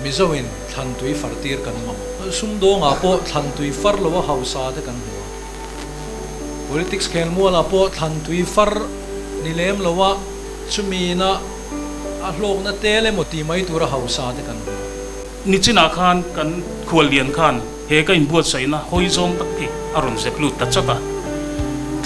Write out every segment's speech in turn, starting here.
Mizoin thlan tui far tir kan mamawh. Sumdawngah pawh thlan tui far lo a hausa te kan hmu a. Politics khelmualah pawh thlan tui far ni lem lo a, chumi ina a hlawkna tel emaw tih mai tura hausa te kan hmu a. Nichinah khan kan khuallian khan he ka inbuatsaihna hawi zawng tak hi a rawn zep lut ta chat a,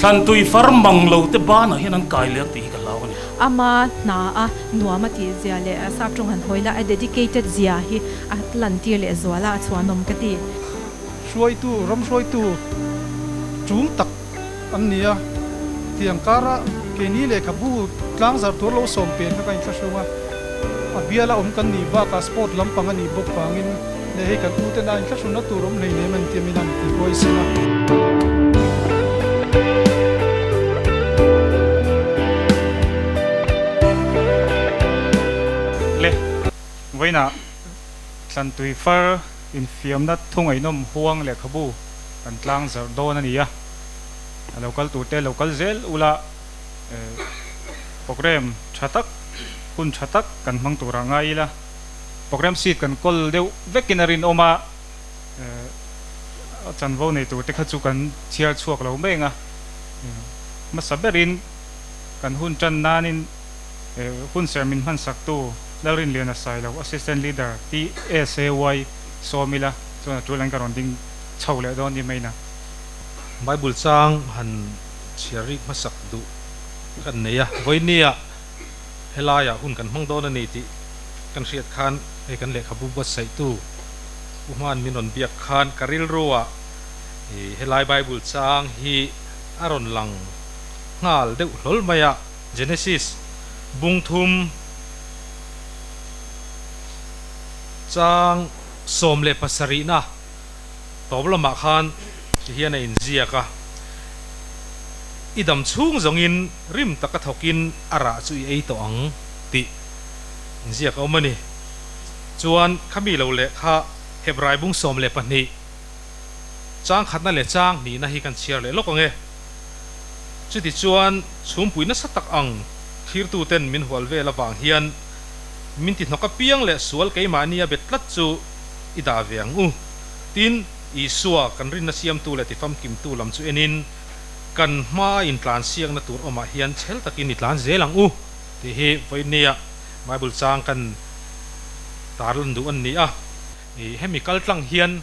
thlan tui far mang lo te banah hian an kai leh ang tih hi ka hlau a ni. Ama hna a nuam a tih zia leh sap tawng han hawi la a dedicated zia hi a lantir leh zual a, a chhuanawm ka ti. Hruaitu, ram hruaitu tul tak an ni a, tiang kara keini lehkhabu tlangzar tur lo sawm pen kha ka inthlahrung a, a biala awm kan nih bakah sport lampang a nih bawk vangin leh hei kan uten a inthlahrunna tur awm hleinem an ti a min han ti huaisen a. Le, vawiinah Tlantui far infiamna thungaihnawm huang lehkhabu kan tlang zarh dawn a ni a, a lo kal turte lo kal zel ula programme tha tak, hun tha tak kan hmang turah ngai ila, programme seat kan kawl deuh vekin a rinawm a, chanvo nei turte kha chu kan chhiar chhuak lo mai ang a, hmasa berin kan hun tan nanin hun ser min hmansaktu Lalrinliana Sailo, Assistant Leader, TSAY, sawm ila chuan a tul an ka rawn ding chho leh dawn ni mai na. Bible chang han chhiar rik hmasak duh kan nei a, vawinia helaiah hun kan hmang dawn a ni tih kan hriat khan hei kan lehkhabu buatsaihtu Pu Hman min rawn biak khan ka rilruah helai Bible chang hi a rawn lang nghal deuh hlawl mai a. Genesis bung thum chang 17 na tawp lamah khan ti hian a inziak a, I dam chhung zawngin rim taka thawkin a rah chu i ei tawh ang tih inziak a awm a ni. Chuan khami lo leh kha Hebrai bung 12 chang khatna leh chang hnihna hi kan chhiar leh lawk ang e. Chutichuan, chhungpui nasa tak ang thlirtuten min hual vel avang hian min ti hnawk apiang leh sual keimahni a bet tlat chu i dah ve ang u. Tin, Isua kan rinna siamtu leh tifamkimtu lam chu enin kan hmaa intlansiakna tur awmah hian chhel takin i tlan zel ang u tih hi vawinia Bible chang kan tarlan duh an ni a. Hemi kaltlang hian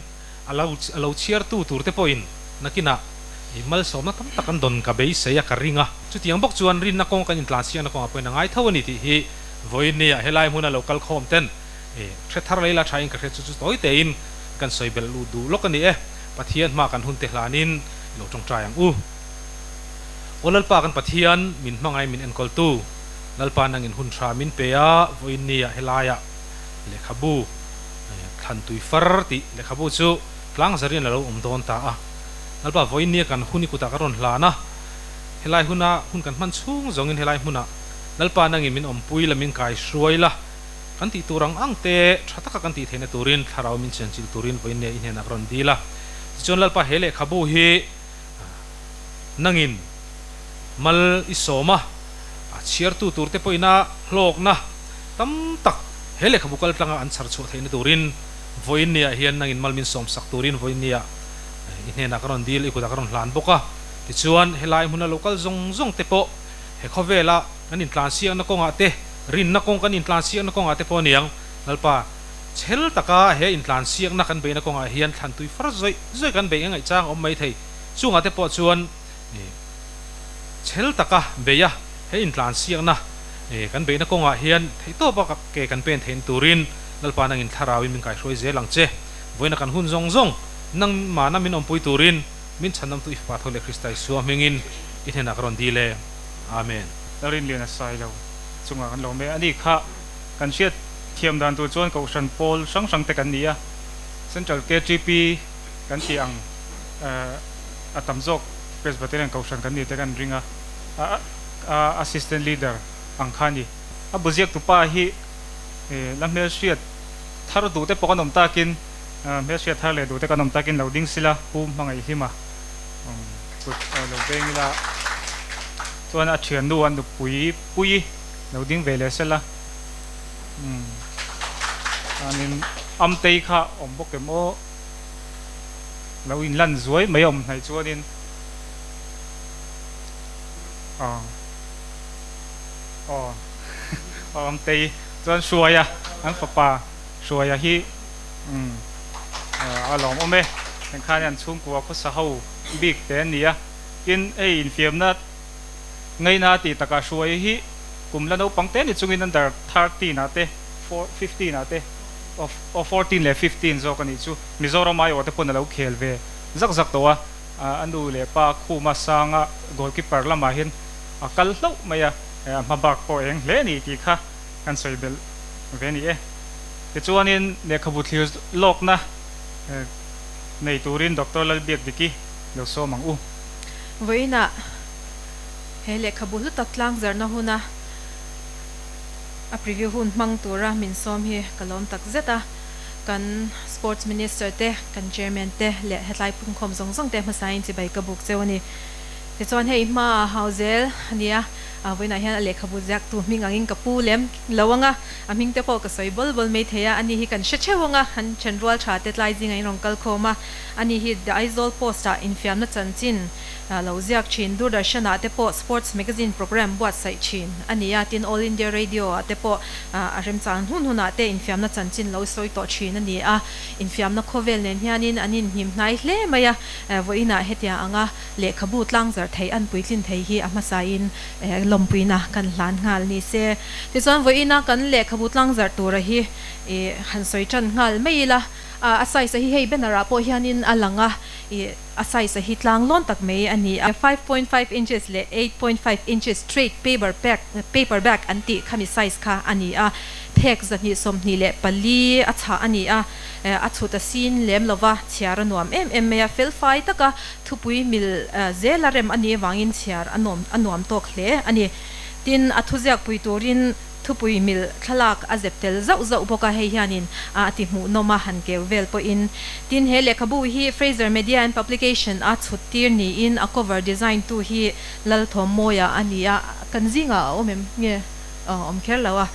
A lo a lo chhiartu turte pawhin nakinah i malsawmna tam tak an dawn ka beisei a, ka ring a. Chutiang bawk chuan rinna kawng kan intlansiakna kawngah pawhin a ngai tho a ni tih hi vawiinniah helai hmuna lo kal khawm ten i hre thar lei la thain ka hriat chu chu tawi tein kan sawi belh luh duh lawk a ni e. Pathian hma kan hunte hlanin i lo tawngtai ang u. Aw Lalpa kan Pathian min hmangai min enkawltu Lalpa nangin hun tha min pe a, vawiinniah helaiah lehkhabu Thlan tui far tih lehkhabu chu tlang zarian a lo awm dawn ta a. Lalpa vawiin nia kan hun i kutah ka rawn hlan a, helai huna hun kan hman chhung zawngin helai hmunah Lalpa nangin min awmpui la, min kai hruai la, kan tih tur ang ang te tha taka kan tih theihna turin thlarau min chianchilh turin vawiin nia i hnenah ka rawn dil a. Tichuan Lalpa he lehkhabu hi nangin mal i sawm a, a chhiartu turte pawhina hlawkna tam tak He lehkhabu kal tlanga an chhar chhuah theihna turin vawiinniah hian nangin mal min sawmsak turin vawiinniah i hnenah ka rawn dil, i kutah ka rawn hlan bawk a. Tichuan, helai hmuna lo kal zawng zawng te pawh he khawvela kan intlansiakna kawngah te, rinna kawng kan intlansiakna kawngah te pawh aniang, Lalpa, chhel taka he intlansiakna kan beihna kawngah hian thlan tui far zawih zawih kan beih ngaih chang a awm mai thei. Chungah te pawh chuan chhel taka beih a he intlansiakna Kan beihna kawngah hian theihtawpa ke kan pen theihna turin Lalpa nangin thlarauin min kaihruai zel ang che. Vawiina kan hun zawng zawng nangmahna min awmpui turin min chhandamtu i Fapa tho leh Krista Isua hmingin i hnenah ka rawn dil e. Amen. Lalrinlian a sai lo chungah kan lo awm e. Ani kha kan hriat thiam dan tur chuan Kohhran pawl hrang hrang te kan ni a, Central KTP kan tih ang a tam zawk Presbyterian Kohhran kan ni te kan ring a. A assistant leader ang kha a ni. A bu ziaktu pa hi la hmelhriat thar duh te pawh kan awm takin, hmelhriat thar leh duh te kan awm takin lo ding sila Pu Hmangaihhlima kut lo beng ila chuan a thiannu a nupui pui lo ding ve leh sela. Chuanin. Amtei kha awm bawk em aw? Lo inlan zuai mai awm hnaih chuanin aw aw aw Amtei chuan Hruaia an fapa Hruaia hi umm a lawmawm e. Heng khan an chhungkua khawsa ho bik te an ni a, tin hei infiamna ngaina tih takah Hruaia hi kum la naupang te ni chungin under 13 ah te 15 ah te aw 14 leh 15 zawk a nih chu Mizoram aiawh te pawn a lo khel ve zak zak tawh a, a nu leh pa Khuma Sanga goalkeeper lamah hian a kal hlauh mai a, a hma bak pawh eng hle a ni tih kha kan sawi belh ve a ni e. Tichuanin lehkhabu thlir lawkna nei turin Doctor Lalbiakdiki lo sawm ang u. Vawiinah he lehkhabu hlu tak tlangzarhna huna a preview hun hmang tura min sawm hi ka lawm tak zet a. Kan Sports Minister te, kan Chairman te leh hetlai pungkhawm zawng zawng te hmasain chibai ka buk cheu a ni. Tichuan hei hma hau zel a nia, vawiinah hian a lehkhabu ziaktu hming angin ka pu lem lo ang a, a hming te pawh ka sawi bawl bawl mai thei a, ani hi kan hre theuh ang a, an then rual tha te tlai zingah in rawn kal khawm a, ani hi The Aizawl Post ah infiamna chanchin lo ziak thin, Doordarshan ah te pawh Sports Magazine Programme buatsaih thin a ni a, tin All India Radio ah te pawh a remchang hun hunah te infiamna chanchin lo sawi tawh thin a ni a, infiamna khawvel nen hianin an inhnim hnai hle mai a, vawiinah hetiang anga lehkhabu tlangzarh theih an puitlin thei hi a hmasain lawmpuina kan hlan nghal ni se. Tichuan vawiina kan lehkhabu tlangzarh tura hi han sawi tan nghal mai ila, a size a hi hei banner ah pawh hianin a lang a, A size a hi tlang lawn tak mai a ni a. 5.5 inches leh 8.5 inches trade paper pack paper bag an tih khami size kha a ni a. Phek 224 a chhah a ni a. A chhut a sin lem lova chhiar a nuam em em mai a. Fel fai taka thupui mil zel a rem a nih avangin chhiar a nuam a nuam tawk hle a ni. Tin, a thuziak pui turin Thupui mil thlalak a zep tel zauh zauh bawk a, hei hianin a ti hmuhnawm a, han keu vel pawhin. Tin, he lehkhabu hi Fraser Media and Publication a chhut tir niin a cover design tu hi Lalthawmmawia a ni a, kan zingah a awm em nge? Aw, awm kher lo a,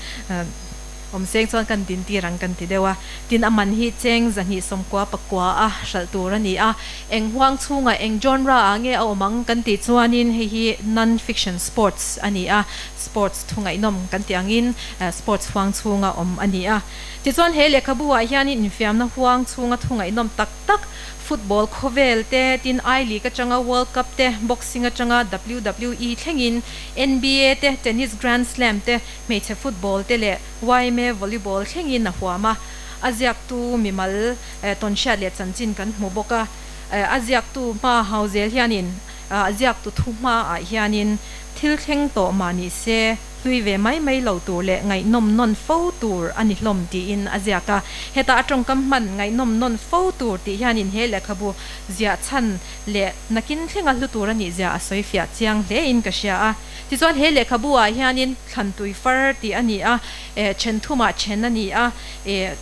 awm seng chuan kan din tir ang kan ti deuh a. Tin, a man hi cheng 294 a hralh tur a ni a, eng huang chhungah eng genre ah nge a awm ang kan tih chuanin hei hi non-fiction sports a ni a, Sports thu ngaihnawm kan tih angin sports huang chhunga awm a ni a. Tichuan he lehkhabu ah hianin infiamna huang chhunga thu ngaihnawm tak tak, football khawvel te, tin I League atanga World Cup te, boxing atanga WWE thlengin, NBA te, tennis Grand Slam te, hmeichhe football te leh yma volleyball thlengin a huam a. A ziaktu mimal tawnhriat leh chanchin kan hmu bawk a. A ziaktu hma hau zel hianin a ziaktu thu hmaah hianin Thil thleng tawh mah ni se, hlui ve mai mai lo tur leh ngaihnawm nawn fo tur a ni hlawm tiin a ziak a. Heta a tawngkam hman ngaihnawm nawn fo tur tih hianin he lehkhabu ziah chhan leh nakin thlenga hlu tur a nih zia a sawi fiah chiang hlein ka hria a. Tichuan he lehkhabu ah hianin thlantui far tih a ni a, then thumah then a ni a,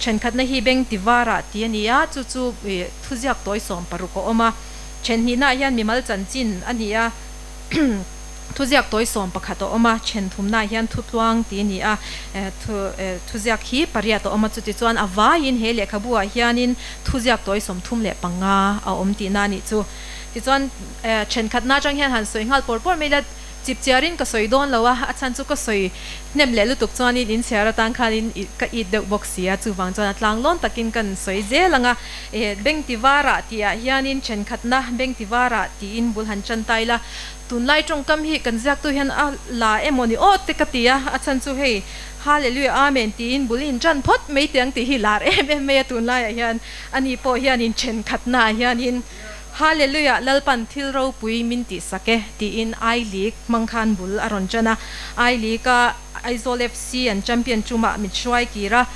thenkhatna hi beng ti varah tih a ni a, chu chu thuziak tawi 16 a awm a. Then hnihnaah hian mimal chanchin a ni a. Thuziak tawi 11 a awm a, then thumnaah hian thutluang tih a ni a, thuziak hi pariat a awm a, chutichuan a vaiin he lehkhabu-ah hianin thuziak tawi 35 a awm tihna a nih chu. Tichuan thenkhatna atang hian han sawi nghal pawr pawr mai ila, chip chiarin ka sawi dawn lo a, a chhan chu ka sawi hnem leh lutuk chuanin inchhiar atan khanin ka it deuh bawk si a, chuvang chuan a tlanglawn takin kan sawi zel ang a. Bengtivarah tihah hianin thenkhatna Bengtivarah tiin bul han tan ta ila, tunlai tawngkam hi kan ziaktu hian a la emaw ni aw te ka ti a, a chhan chu hei Hallelujah Amen tiin bul in tan phawt mai teh ang tih hi lar em em mai a tunlaiah hian ani pawh hianin thenkhatnaah hianin Hallelujah Lalpan thil ropui min tihsak e tiin I League hmang khan bul a rawn tan a, I League a Aizawl FC an champion tumah mit hruai kir a,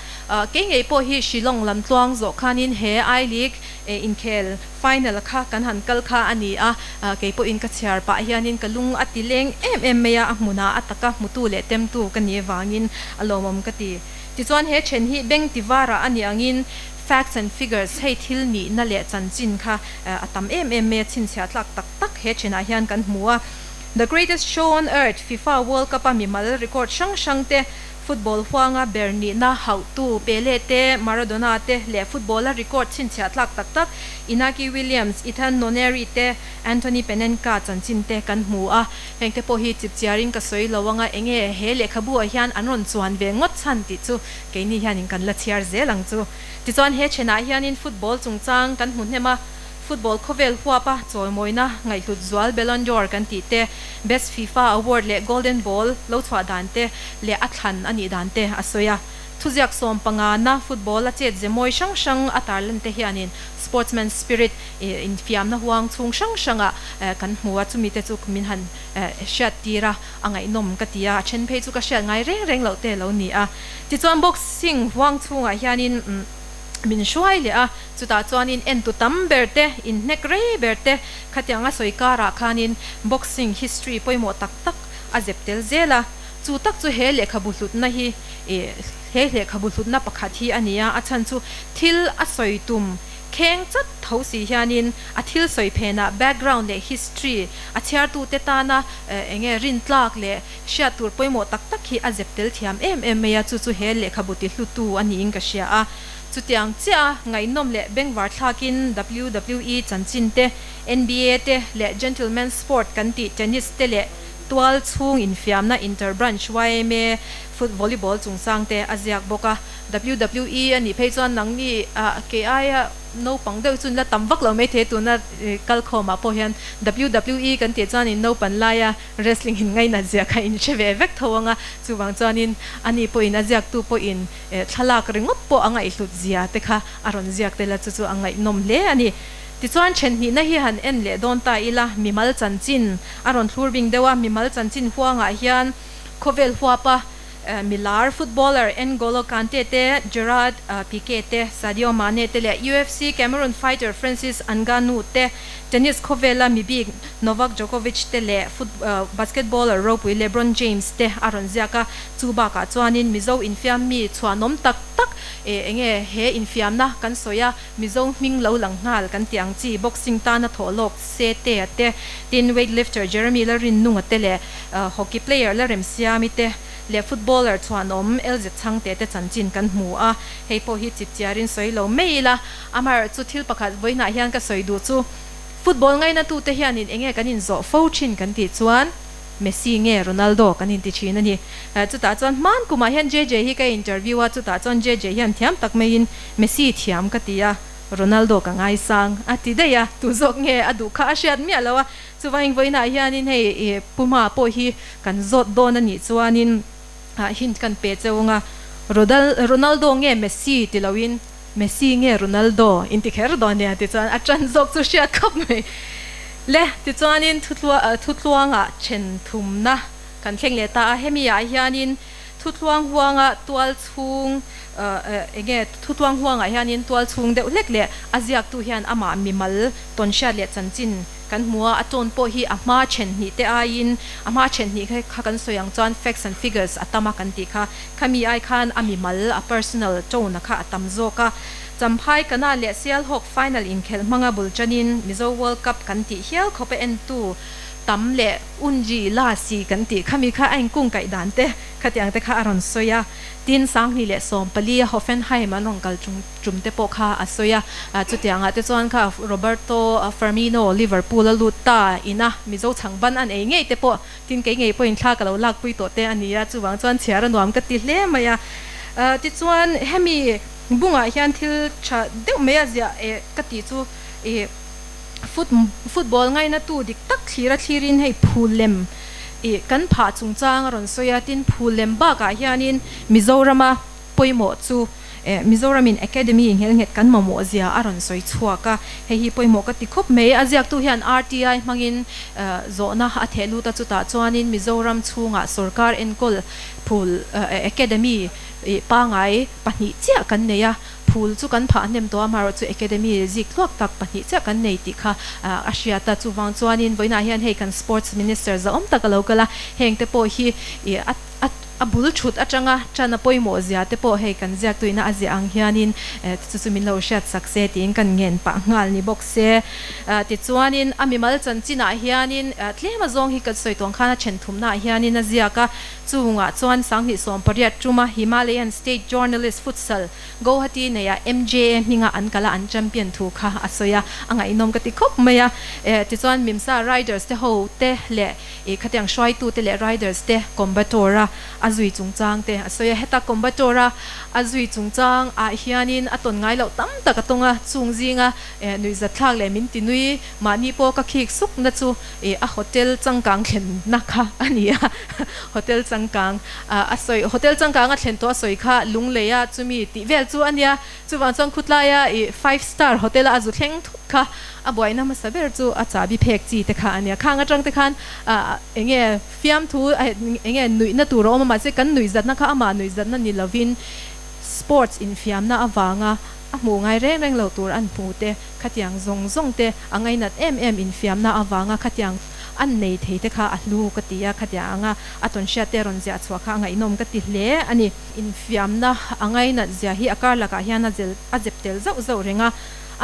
kei ngei pawh hi Shillong lam tluang zawh khanin he I League inkhel final kha kan han kal kha a ni a, kei pawhin ka chhiar pah hianin ka lung a ti leng em em mai a, a hmunah a taka hmutu leh temtu ka nih avangin a lawmawm ka ti. Tichuan he then hi beng ti varah a nih angin facts and figures hei thil nihna leh chanchin kha a tam em em mai a, chhinchhiah tlak tak tak he thenah hian kan hmu a. The Greatest Show on Earth, FIFA World Cup-a mimal record hrang hrang te, Football huanga ber nihna hauhtu Pele te, Maradona te leh football-a record chhinchhiah tlak tak tak Inaki Williams, Ethan Nwaneri te, Anthony Penenka chanchin te kan hmu a. Hengte pawh hi chipchiarin ka sawi lo anga enge he lehkhabu ah hian an rawn chuan ve ngawt chhan tih chu keini hianin kan la chhiar zel ang chu. Tichuan he thenah hianin football chungchang kan hmu hnem a, football khawvel huapa chawimawina ngaihhlut zual Ballon d'Or kan tih te, Best FIFA Award leh Golden Ball lo chhuah dan te leh a thlan a nih dan te a sawi a. Thuziak 15 na football a chet ze mawi hrang hrang a tarlan te hianin sportsman spirit infiamna huang chhung hrang hrangah kan hmu a, chumi te chu min han hriat tir a, a ngaihnawm ka ti a, a then phei chu ka hriat ngai reng reng loh te a lo ni a. Tichuan boxing huang chhungah hianin min hruai leh a, chutah chuanin entu tam ber te, inhnek rei ber te khatianga sawi karah khanin boxing history pawimawh tak tak a zep tel zel a, chu tak chu he lehkhabu hlutna hi he lehkhabu hlutna pakhat hi a ni a, a chhan chu thil a sawi tum Kheng chat tho si hianin a thil sawi phenah background leh history a chhiartute tana enge rintlak leh hriat tur pawimawh tak tak hi a zep tel thiam em em mai a, chu chu he lehkhabu ti hlutu a niin ka hria a. Chutiang chiah a ngaihnawm leh bengvar thlakin WWE chanchin te, NBA te leh gentleman sport kan tih tennis te leh tual chhung infiamna interbranch yma foot volleyball chungchang te a ziak bawk a. WWE a nih phei chuan nangni ah kei aia naupang deuh chu la tam vak lo maithei tuna kalkhawm ah pawh hian WWE kan tih chuan in naupan laia wrestling in ngainat zia kha in hre ve vek tho ang a, chuvang chuanin ani pawhin a ziaktu pawhin thlalak ringawt pawh a ngaihhlut zia te kha a rawn ziak tel a, chu chu a ngaihnawm hle a ni. Tichuan thenhnihna hi han en leh dawn ta ila, mimal chanchin a rawn thlur bing deuh a, mimal chanchin huangah hian khawvel huapa Milar footballer N'Golo Kante te, Gerard Pique te, Sadio Mane te leh UFC Cameroon fighter Francis Ngannou te, tennis khawvela mibik Novak Djokovic te leh basketballer ropui LeBron James te a rawn ziak a. Chu bakah chuanin Mizo infiam mi chhuanawm tak tak enge he infiamna kan sawi a, Mizo hming lo lang nghal kan tih ang chi boxing tana thawh lawk Se Te a te, tin weightlifter Jeremy Lalrinnunga te leh hockey player Lalremsiami te leh footballer chhuanawm LZ Chhangte te chanchin kan hmu a, hei pawh hi chipchiarin sawi lo mai ila, amaherawhchu thil pakhat vawiinah hian ka sawi duh chu football ngainatute hianin enge kan inzawh fo thin kan tih chuan Messi nge Ronaldo kan inti thin a ni. Chutah chuan hman kumah hian JJ hi ka interview a, chutah chuan JJ hian thiam tak maiin Messi thiam ka ti a, Ronaldo ka ngaisang a ti daih a, tu zawk nge a duh kha a hriat miah lo a, chuvangin vawiinah hianin hei i Puma pawh hi kan zawt dawn a nih chuanin hint kan pe cheu ang a, Ronaldo nge Messi ti loin Messi nge Ronaldo in ti kher dawn nia tichuan a tan zawk chu hriat khawp mai le. Tichuanin thutluangah then thumna kan thleng leh ta a, hemi ah hianin thutluang huanga tual chhung enge thutluang huangah hianin tual chhung deuh hlek leh a ziaktu hian amah mimal tawnhriat leh chanchin Kan hmu a, a tone pawh hi a hma then hnih te aiin a hma then hnih kha kan sawi ang chuan facts and figures a tam a kan tih kha. Khami ai khan a mimal, a personal tone a kha a tam zawk a. Champhai Kana leh Sialhawk final inkhelh hmanga bul tanin Mizo World Cup kan tih hial khawp a entu tam leh Unji la si kan tih khami kha a inkung kaih dan te khatiang te kha a rawn sawi a. Tin, 2014 a Hoffenheim an rawn kal chung tum te pawh kha a sawi a, chutiangah te chuan kha Roberto Firmino Liverpool a lut ta ina Mizo chhang ban an ei ngei te pawh tin kei ngei pawhin thla ka lo lakpui tawh te a ni a, chuvang chuan chhiar a nuam ka ti hle mai a. Tichuan hemi bungah hian thil tha deuh mai a ziah eh ka tih chu ih foot football ngainatu dik tak thlir a thlirin hei phul lem ih kan phah chungchang a rawn sawi a, tin phul lem bakah hianin Mizorama pawimawh chu Mizoramin Academy nghelnghet kan mamawh zia a rawn sawi chhuak a, hei hi pawimawh ka ti khawp mai. A ziaktu hian RTI hmangin zawhna a theh lut a, chutah chuanin Mizoram chhungah sawrkar enkawl phul Academy pangai pahnih chiah kan nei a, phul chu kan phah hnem tawh a, amaherawhchu Academy zik tluak tak pahnih chiah kan nei tih kha a hriat a. Chuvang chuanin vawiinah hian hei kan Sports Minister zahawm tak a lo kal a, hengte pawh hi a. A bul thut atanga tan a pawimawh zia te pawh hei kan ziak tuina a ziah ang hianin chu chu min lo hriat sak se tiin kan ngen pah nghal ni bawk se. Tichuanin a mimal chanchinah hianin tlem a zawng hi kan sawi tawng khan a then thumnaah hianin a ziak a, chungah chuan 2018 tuma Himalayan State Journalist Futsal Guwahati neia MJA hminga an kal a an champion thu kha a sawi a, a ngaihnawm ka ti khawp mai a. Tichuan Mimsa Riders te ho te leh I khatiang hruaitute leh riders te Coimbatore-a a zui chungchang te a sawi a. Heta Coimbatore-a a zui chungchang ah hianin a tawn ngai loh tam tak a tawng a, chung zinga nuihzatthlak leh min ti nui mahni pawh ka khik sukna chu a hotel changkang thlenna kha a ni a. Hotel changkang a sawi, hotel changkang a thlen tawh a sawi kha Lungleia chumi tih vel chu a nia. Chuvang chuan khutlaia i five star hotel a a zu thleng thut kha a buaina hmasa ber chu a chahbi phek chi te kha a nia. Khang atang te khan enge fiamthu enge nuihna tur a awm a, mahse kan nuihzatna kha amah nuihzatna ni lovin sports infiamna avanga a hmuh ngai reng reng lo tur an hmu te, khatiang zawng zawng te a ngainat em em infiamna avanga khatiang an nei thei te kha a hlu ka ti a, khatiang anga a tawn hriat te rawn ziah chhuah kha a ngaihnawm ka ti hle a ni. Infiamna a ngainat zia hi a kar lakah hian a zel a zep tel zauh zauh reng a,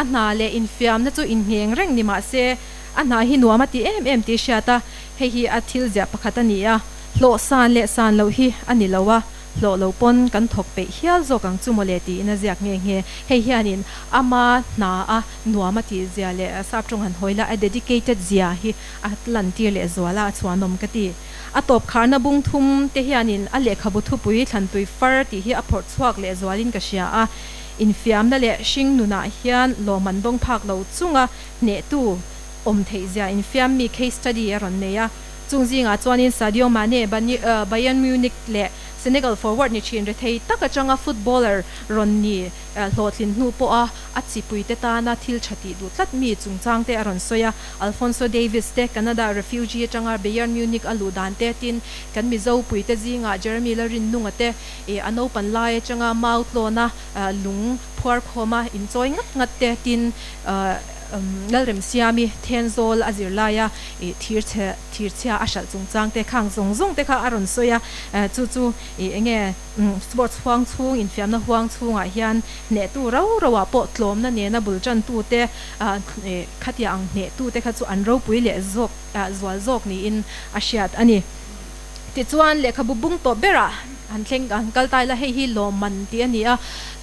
a hna leh infiamna chu inngheng reng ni mah se a hna hi nuam a ti em em tih hriat a, hei hi a thil ziah pakhat a ni a, hlawh san leh san loh hi a ni lo a, hlawh lo pawn kan thawk peih hial zawk ang chu mawle tiin a ziak nghe nghe. Hei hianin ama hna a nuam a tih zia leh sap tawng han hawi la a dedicated zia hi a lantir leh zual a, a chhuanawm ka ti. A tawp kharna bung thum te hianin a lehkhabu thupui Thlantui Far tih hi a phawrh chhuak leh zualin ka hria a. Infiamna leh hring nunah hian lawmman dawng phak lo chunga hnehtu awm theih zia infiam mi case study a rawn nei a. Chung zingah chuanin Sadio Mane, Bayern Munich leh Senegal forward ni thin rethei tak atanga footballer rawn ni hlawhtlin hnu pawha a chipuite tana thil tha tih duh tlat mi chungchangte a rawn sawi a. Alphonso Davies te Canada refugee atanga Bayern Munich a luh dan te tin kan Mizo puite zingah Jeremy Lalrinnunga te a naupan lai atanga mau tlawna lung phuar khawma inchawi ngat ngat te tin Lalremsiami Thenzawl a zir laia thirchhe thirchhia a hralh chungchang te khang zawng zawng te kha a rawn sawi a, chu chu enge Sports huang chhung infiamna huang chhungah hian hnehtu rau rauah pawh tlawmna nena bul tantute khatia ang hnehtute kha chu an ropui leh zawk zual zawk niin a hriat a ni. Tichuan lehkhabu bung tawh berah han thleng han kal ta ila hei hi lawmman tih a ni a,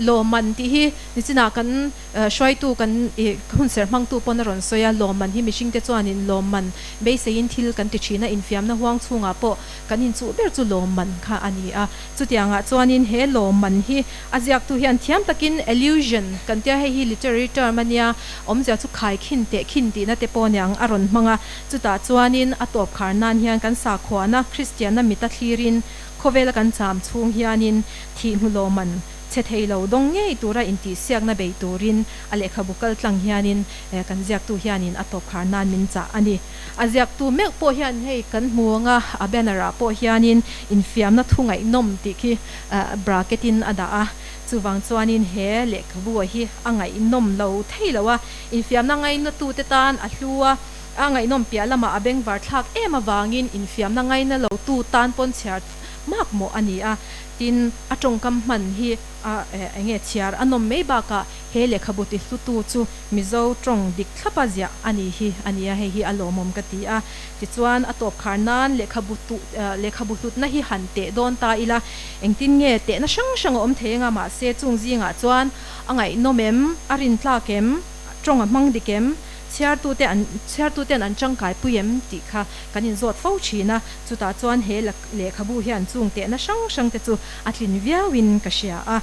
lawmman tih hi nichinah kan Hruaitu kan i hun serh hmangtu pawn a rawn sawi a, lawmman hi mihringte chuanin lawmman beiseiin thil kan ti thin a, infiamna huang chhungah pawh kan inchuh ber chu lawmman kha a ni a. Chutiangah chuanin he lawmman hi a ziaktu hian thiam takin allusion kan tia, hei hi literary term a nia, awmzia chu khaikhin teh khin tihna te pawh niang a rawn hmang a. Chutah chuanin a tawp khar nan hian kan sakhuana Kristianna mita thlirin khawvela kan cham chhung hianin thih hnu lawmman Chhe thei lo dawng ngei tura intihsiakna bei turin a lehkhabu kal tlang hianin kan ziaktu hianin a tawp khar nan min chah a ni. A ziaktu meuh pawh hian hei kan hmu anga a banner ah pawh hianin infiamna thu ngaihnawm tih khi bracket in a dah a, chuvang chuanin he lehkhabu hi a ngaihnawm lo thei lo a, infiamna ngainatute tan a hlu a, a ngaihnawm piah lamah a bengvar thlak em avangin infiamna ngaina lotu tan pawn chhiar makmawh a ni a. Tin, a tawngkam hman hi a enge chhiar a nawm mai bakah he lehkhabu ti hlutu chu Mizo tawng dik thlapa ziah a ni hi a nia, hei hi a lawmawm ka ti a. Tichuan, a tawp khar nan lehkhabu tu lehkhabu hlutna hi han teh dawn ta ila, engtin nge tehna hrang hrang a awm thei anga mahse chung zingah chuan a ngaihnawm em, a rintlak em, tawng a hmang dik em, chhiartute an chhiartuten an tangkaipui em tih kha kan inzawt fo thin a, chutah chuan he Lehkhabu hian chung tehna hrang hrang te chu a tlin viauin ka hria a.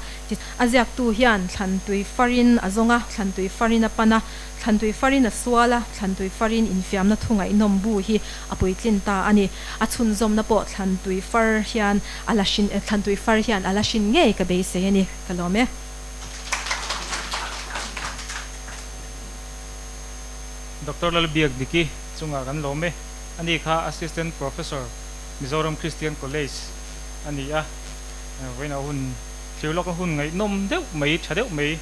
A ziaktu hian thlantui farin a zawng a, thlantui farin a pan a, thlantui farin a sual a, thlantui farin infiamna thu ngaihnawm bu hi a puitlin ta a ni. A chhunzawmna pawh thlantui far hian a la hrin, thlantui far hian a la hrin ngei ka beisei a ni. Ka lawm e. Doctor Lalbiakdiki chungah kan lawm e. Ani kha Assistant Professor Mizoram Christian College a ni a, vawiinah hun thlir lawka hun ngaihnawm deuh mai, tha deuh mai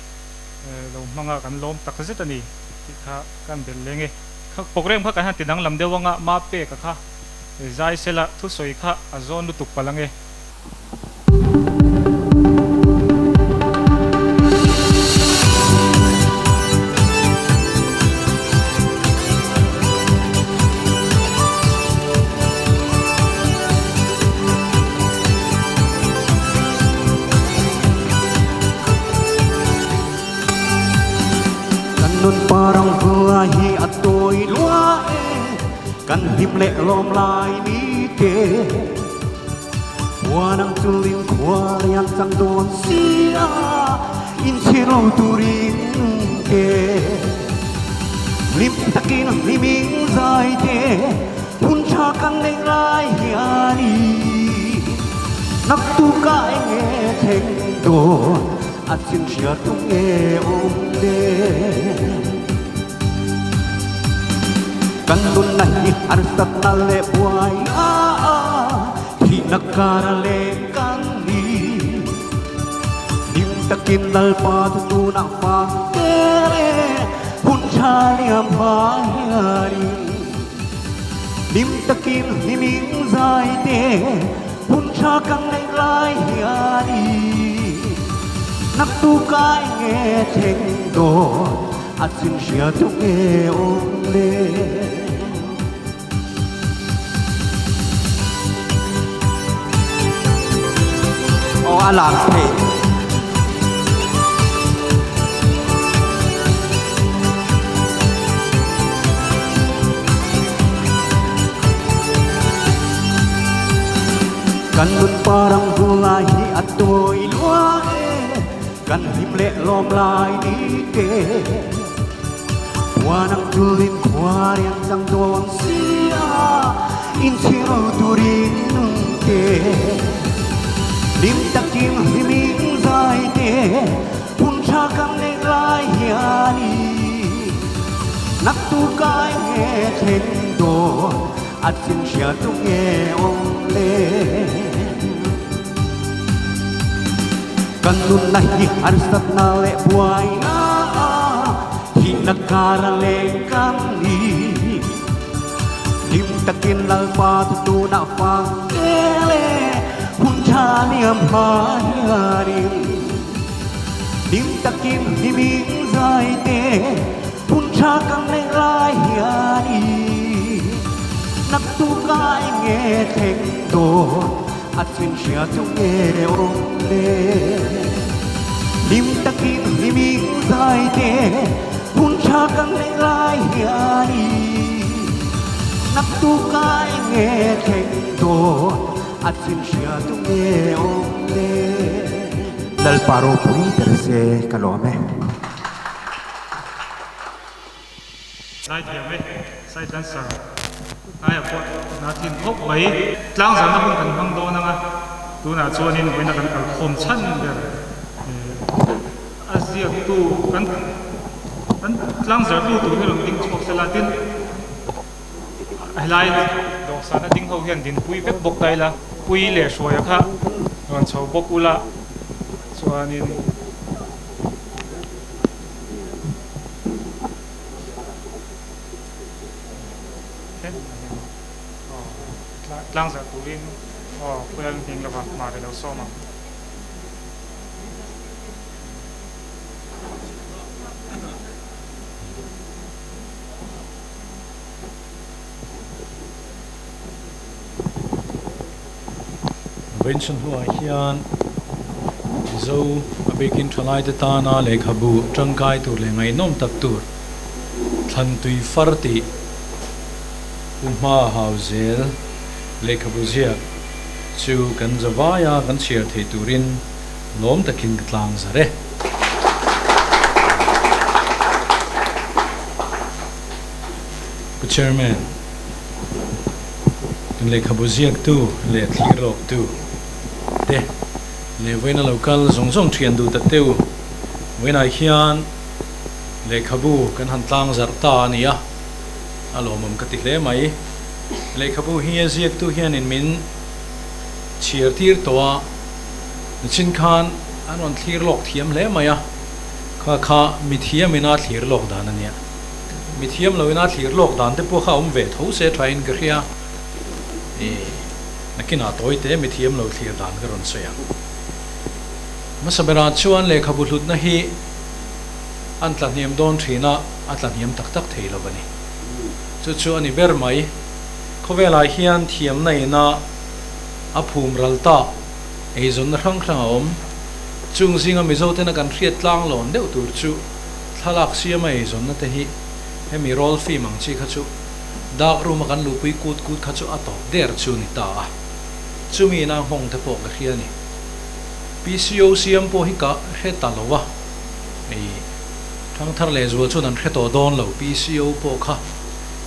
lo hmanga kan lawm tak zet a ni tih kha kan belh leng e. Kha program kha kan han ti danglam deuh anga ma peka kha zai sela thusawi kha a zawn lutuk palh ang e. nun parang vua hi a tawi lua e kan hlim leh lawm lai ni te Huan ang chulin khua lian chang dawn si a inchhir lo turin ke Hlim takin hlimin zai te hun tha kan nei lai hianin Naktuka eng nge thleng dawn a chin hria tum nge awm le Kan nunna hi harsatna leh buai a a thihna kara leng kan ni Hlim takin Lalpa chu tunah fang tel e hun tha liam hma hianin Hlim takin hlimin zai te hun tha kan neih lai hianin Naktuka eng nge thleng dawn a chin hria chu nge awm le. Aw a lam theih. Kan nun parang vula hi a tawi lua e kan hlim leh lawm lai ni te. Huan ang tulin khua riang chang dawn si a inchhir lo turin te Hlim takin hlimin zai te hun tha kan neih lai hianin Naktuka eng nge thleng dawn a chin hria chu nge awm le Kan nunna hi harsatna leh buaina a thihna kara leng kan ni. Hlim takin Lalpa chu tunah fang tel e, hun tha liam hma hianin. Hlim takin hlimin zai te, hun tha kan neih lai hianin. Naktuka eng nge thleng dawn? A chin hria chu nge awm le? Hlim takin hlimin zai te hun tha kan neih lai hianin Naktuka eng nge thleng dawn? A chin hria chu nge awm le? Lalpa ropui ber se ka lawm e. Zaithiam e, Sai Dancer aia pawh hna thin khawp mai. Tlangzarna hun kan hmang dawn ang a, tunah chuanin vawiina kan kalkhawm chhan ber a ziaktu kan kan tlangzartu tur hi rawn ding chhuak sela tin helai dawhsana ding ho hian dinpui vek bawk ta ila, Pui leh Hruaia kha rawn chho bawk ula chuanin. Tlang zarh turin aw khual hming lova mar i lo sawm ang. Vawiin hnuah hian Mizo a bikin thalaite tana lehkhabu tangkai tur leh ngaihnawm tak tur Thlantui far tih U Hma Hau zel lehkhabu ziak chu kan zavaia kan chhiar thei turin lawm takin ka tlang zar e. Pu Chairman, kan lehkhabu ziaktu leh thlir lawktu te leh vawiina lo kal zawng zawng thian duh ta teu. Vawiinah hian lehkhabu kan han tlang zarh ta a ni a, a lawmawm ka ti hle mai. Lehkhabu hi a ziaktu hianin min chhiar tir tawh a, nichin khan an rawn thlir lawk thiam hle mai a, kha kha mithiamin a thlir lawk dan a nia. Mithiam loin a thlir lawk dan te pawh kha a awm ve tho se thain ka hria. I nakinah tawi te mithiam lo thlir dan ka rawn sawi ang. Hmasa berah chuan lehkhabu hlutna hi an tla hniam dawn thin a, a tla hniam tak tak thei lo a ni. Chu chu a ni ber mai. Khawvelah hian thiamna ina a phum ral ta eizawnna hrang hrang a awm. Chung zinga Mizo tena kan hriat tlang lawn deuh tur chu. Thlalak siama eizawnna te hi hemi roll film ang chi kha chu dark room a kan luhpui kut kut kha chu a tawp der chu ni ta a. Chumi ina nghawng te pawh ka hria a ni. PCO siam pawh hi ka hre ta lo a, hei thangthar leh zual chuan an hre tawh dawn lo. PCO pawh kha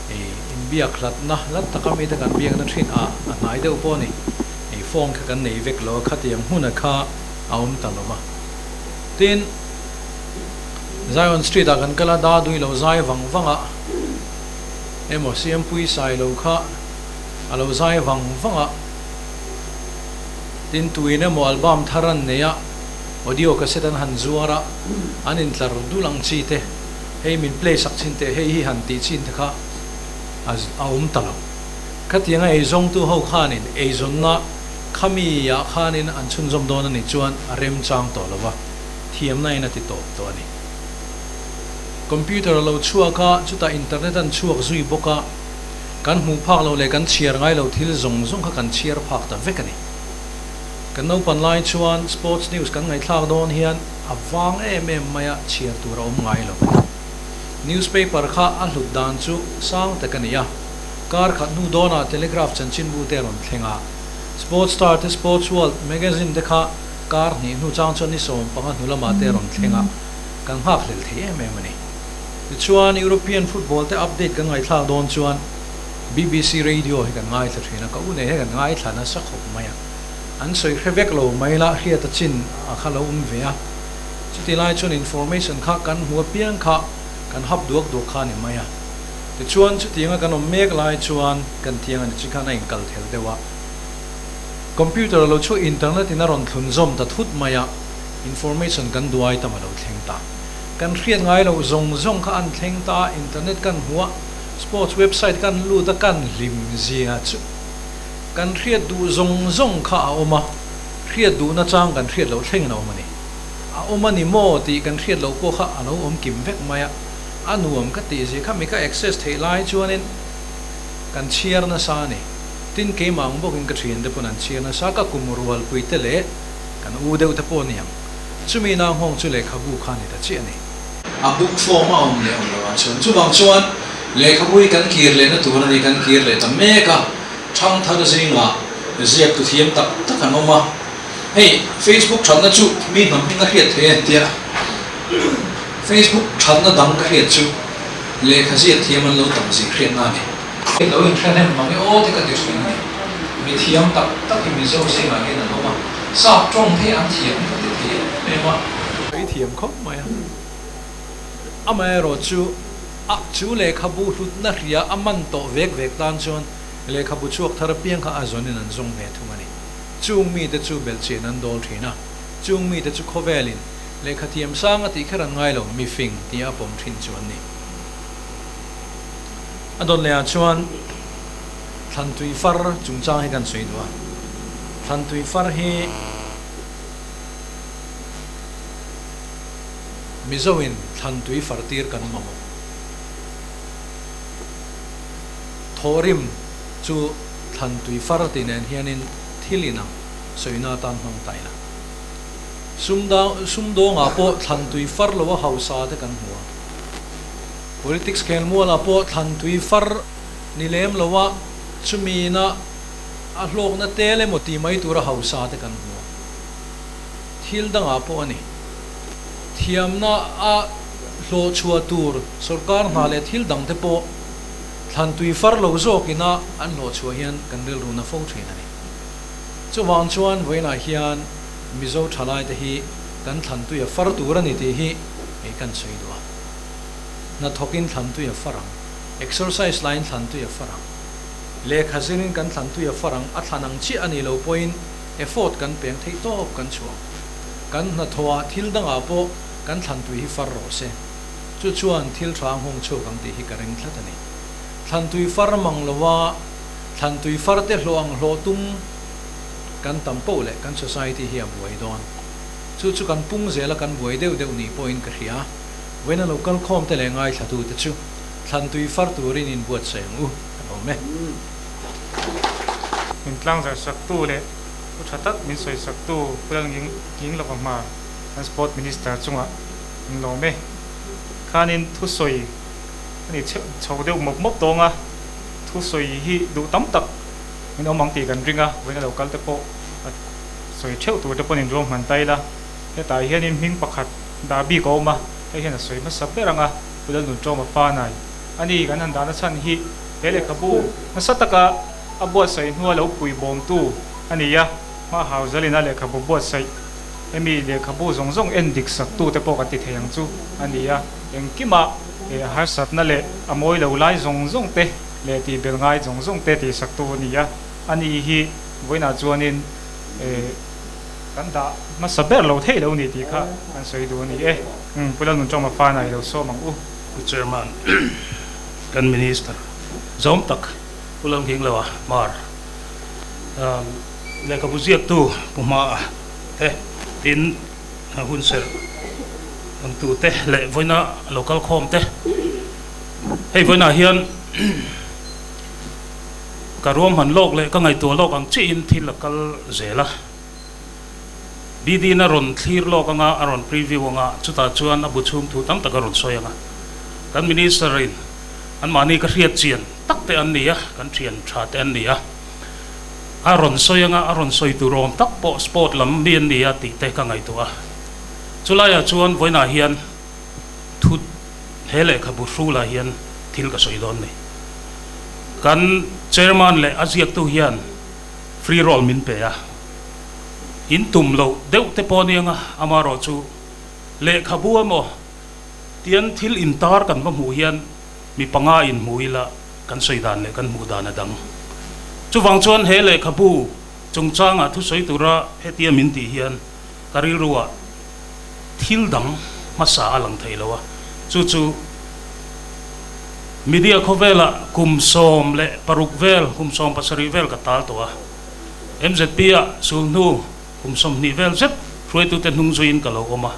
hei inbiak hlatna hlat taka mite kan biakna thin a a hnai deuh pawh a ni. Hei phone kha kan nei vek lo a, khatiang hmuna kha a awm ta lo a. Tin, Zion Street ah kan kal a, da dui lo zai vang vang a, emaw Siampui sai lo kha a lo zai vang vang a, tin tuin emaw album thar an nei a, audio cassette an han zuar a, an intlar dul ang chi te, hei min play sak chin teh, hei hi han tih chin te kha a awm ta lo. Khatianga eizawngtu ho khanin eizawnna khami ah khanin an chhunzawm dawn a nih chuan a remchang tawh lo va, thiamna in a ti tawp tawh a ni. Computer a lo chhuak a, chutah internet an chhuak zui bawk a, kan hmuh phak lo leh kan chhiar ngai lo thil zawng zawng kha kan chhiar phak ta vek a ni. Kan naupan lai chuan sports news kan ngaihthlak dawn hian a vang em em mai a, chhiar tur a awm ngai lo a ni. Newspaper kha a hlut dan chu sang tak a ni a, kar khat hnu dawnah Telegraph chanchinbu te a rawn thleng a, Sports Star te Sports World magazine te kha kar hnih hnu chang chuan ni 15 hnu lamah te a rawn thleng a, kan nghakhlel thei em em a ni. Tichuan European football te update kan ngaihthlak dawn chuan BBC radio hi kan ngaithla thin a, ka u nei hi kan ngaithla nasa khawp mai a, an sawi hre vek lo mai la hriat a chin a kha lo awm ve a, chuti lai chuan information kha kan hmu apiang kha kan hap duak duak kha a ni mai a. Tichuan chutianga kan awm mek lai chuan kan tiang a ni chi khan a inkal thel deuh a, computer lo chu internet in a rawn thlun zawm ta thut mai a, information kan duai tam a lo thleng ta. Kan hriat ngai loh zawng zawng kha an thleng ta a, internet kan hmu a, sports website kan lut a, kan hlim zia chu kan hriat duh zawng zawng kha a awm a, hriat duhna chang kan hriat loh thlengin a awm a ni. A awm a ni maw tih kan hriat loh pawh kha a lo awm kim vek mai a, a nuam ka tih zia kha mi ka access theih lai chuanin kan chhiar nasa a ni. Tin, keimah ang bawkin ka thiante pawn an chhiar nasa, ka kum rualpui te leh kan u deuh te pawh a ni ang. Chumi na nghawng chu lehkhabu kha a ni ta chiah a ni. A book form a awm leh awm lo ah chuan chuvang chuan lehkhabu hi kan kir lehna tur a ni, kan kir leh ta mek a, thangthar zingah ziak tu thiam tak tak an awm a, hei Facebook thatna chu mi hnam hming a hriat theih a tia, Facebook thatna dang ka hriat chu lehkha ziak thiam an lo tam zing hriatna a ni. Lo inhre hnem mang e aw te ka ti thin a ni. Mi thiam tak tak hi Mizo zingah hian an awm a, sap tawng te hi an thiam hi ka ti thei em em a. Ka i thiam khawp mai a. Amaherawh chu a chu lehkhabu hlutna hria a man tawh vek vek tan chuan lehkhabu chhuak thar apiang kha a zawnin an zawng ve thung a ni. Chung mite chu belhchian an dawl thin a, chung mite chu khawvelin lehkhathiam sang a tih kher an ngai lo, mifing tia a pawm thin chu an ni. A dawn lehah chuan Thlantui far chungchang hi kan sawi duh a. Thlantui far hi Mizoin thlantui far tir kan mamawh. Thawhrim chu thlantui far tih nen hianin thil inang sawina atan hmang ta ila. Sumdawngah pawh thlantui far loa hausa te kan hmu a. Politics khelmualah pawh thlantui far ni lem lo a, chumi ina a hlawkna tel emaw tih mai tura hausa te kan hmu a. Thil dangah pawh a ni. Thiamna a hlawhchhuah tur sorkar hna leh thil dang te pawh thlantui far lo zawk ina an hlawhchhuah hian kan rilru na fo thin a ni. Chuvang chuan vawiinah hian Mizo thalaite hi kan thlantui a far tur a ni tih hi kei kan sawi duh a. Hnathawkin thlantui a far ang, exercise laiin thlantui a far ang, lehkha zirin kan thlantui a far ang, a thlan ang chiah a nih loh pawhin effort kan peng theih tawp kan chhuang. Kan hnathawhah thil dangah pawh kan thlantui hi far rawh se. Chu chuan thil tha nghawng chhuak ang tih hi ka ring tlat a ni. Thlantui far mang lova thlantui far te hlawh ang hlawh tum kan tam poh leh kan society hi a buai dawn. Chu chu kan pung zela kan buai deuh deuh nih pawhin ka hria. Vawiin a lo kal khawm te leh ngaithla tu te chu thlantui far turin in buatsaih ang u kan awm e. Min tlangzarh sak tu leh thu tha tak min sawi sak tu Pu Lal Nging Nging lova hma kan Sport Minister chungah an lawm e. Khanin thusawi a ni chho deuh mawp mawp dawng a, thusawi hi duh tam tak min awm ang tih kan ring a, vawiin a lo kal te pawh a sawi theuh tur te pawh nin ruang hman ta ila, hetah hianin hming pakhat dah bik a awm a, hei hian a sawi hmasa ber ang a, Pu Lalnunṭawma fa nai a ni kan han dahna chhan hi he lehkhabu nasa taka a buatsaih hnua lo pui bawmtu a ni a, hma hau zalin a lehkhabu buatsaih Hemi lehkhabu zawng zawng en dik saktu te pawh kan ti thei ang chu a ni a, engkimah a harsatna leh a mawi lo lai zawng zawng te leh tih bel ngai zawng zawng te tih saktu a ni a, a ni hi vawiinah chuanin kan dah hmasa ber lo theih lo ni tih kha kan sawi duh a ni e. Pu Lalnunṭawma fana i lo sawm ang u. Pu Chairman, kan Minister zawm tak Pu Lalnghingloa Mar lehkhabu ziaktu Pu Hmaa te tin hun serh ang tu te leh vawiina lo kal khawm te hei vawiinah hian ka ruahman lawk leh ka ngaihtuah lawk ang chiahin thil a kal zel a, BD in a rawn thlir lawk anga a rawn preview anga chutah chuan a bu chhung thu tam tak a rawn sawi anga kan minister in anmahni ka hriat chian tak te an ni a kan thian tha te an ni a. A rawn sawi anga a rawn sawi tur awm tak pawh sport lam mi an ni a tih te ka ngaihtuah a. Chulaiah chuan vawiinah hian thu he lehkhabu hrulah hian thil ka sawi dawn ni. Kan chairman leh a ziaktu hian free roll min pe a, in tum loh deuh te pawh aniang a, amaherawhchu lehkhabu emaw tian thil intar kan va hmuh hian mi panga in hmu ila, Kan sawi dan leh kan hmuh dan a dang. Chuvang chuan he lehkhabu chungchangah thusawi tura hetia min tih hian ka rilruah thil dang hmasa a lang thei lo a, chu chu media khawvelah kum 16 vel, kum 17 vel ka tal tawh a, MZP-ah sulhnu kum 20 vel zet hruaitute hnung zuiin ka lo awm a,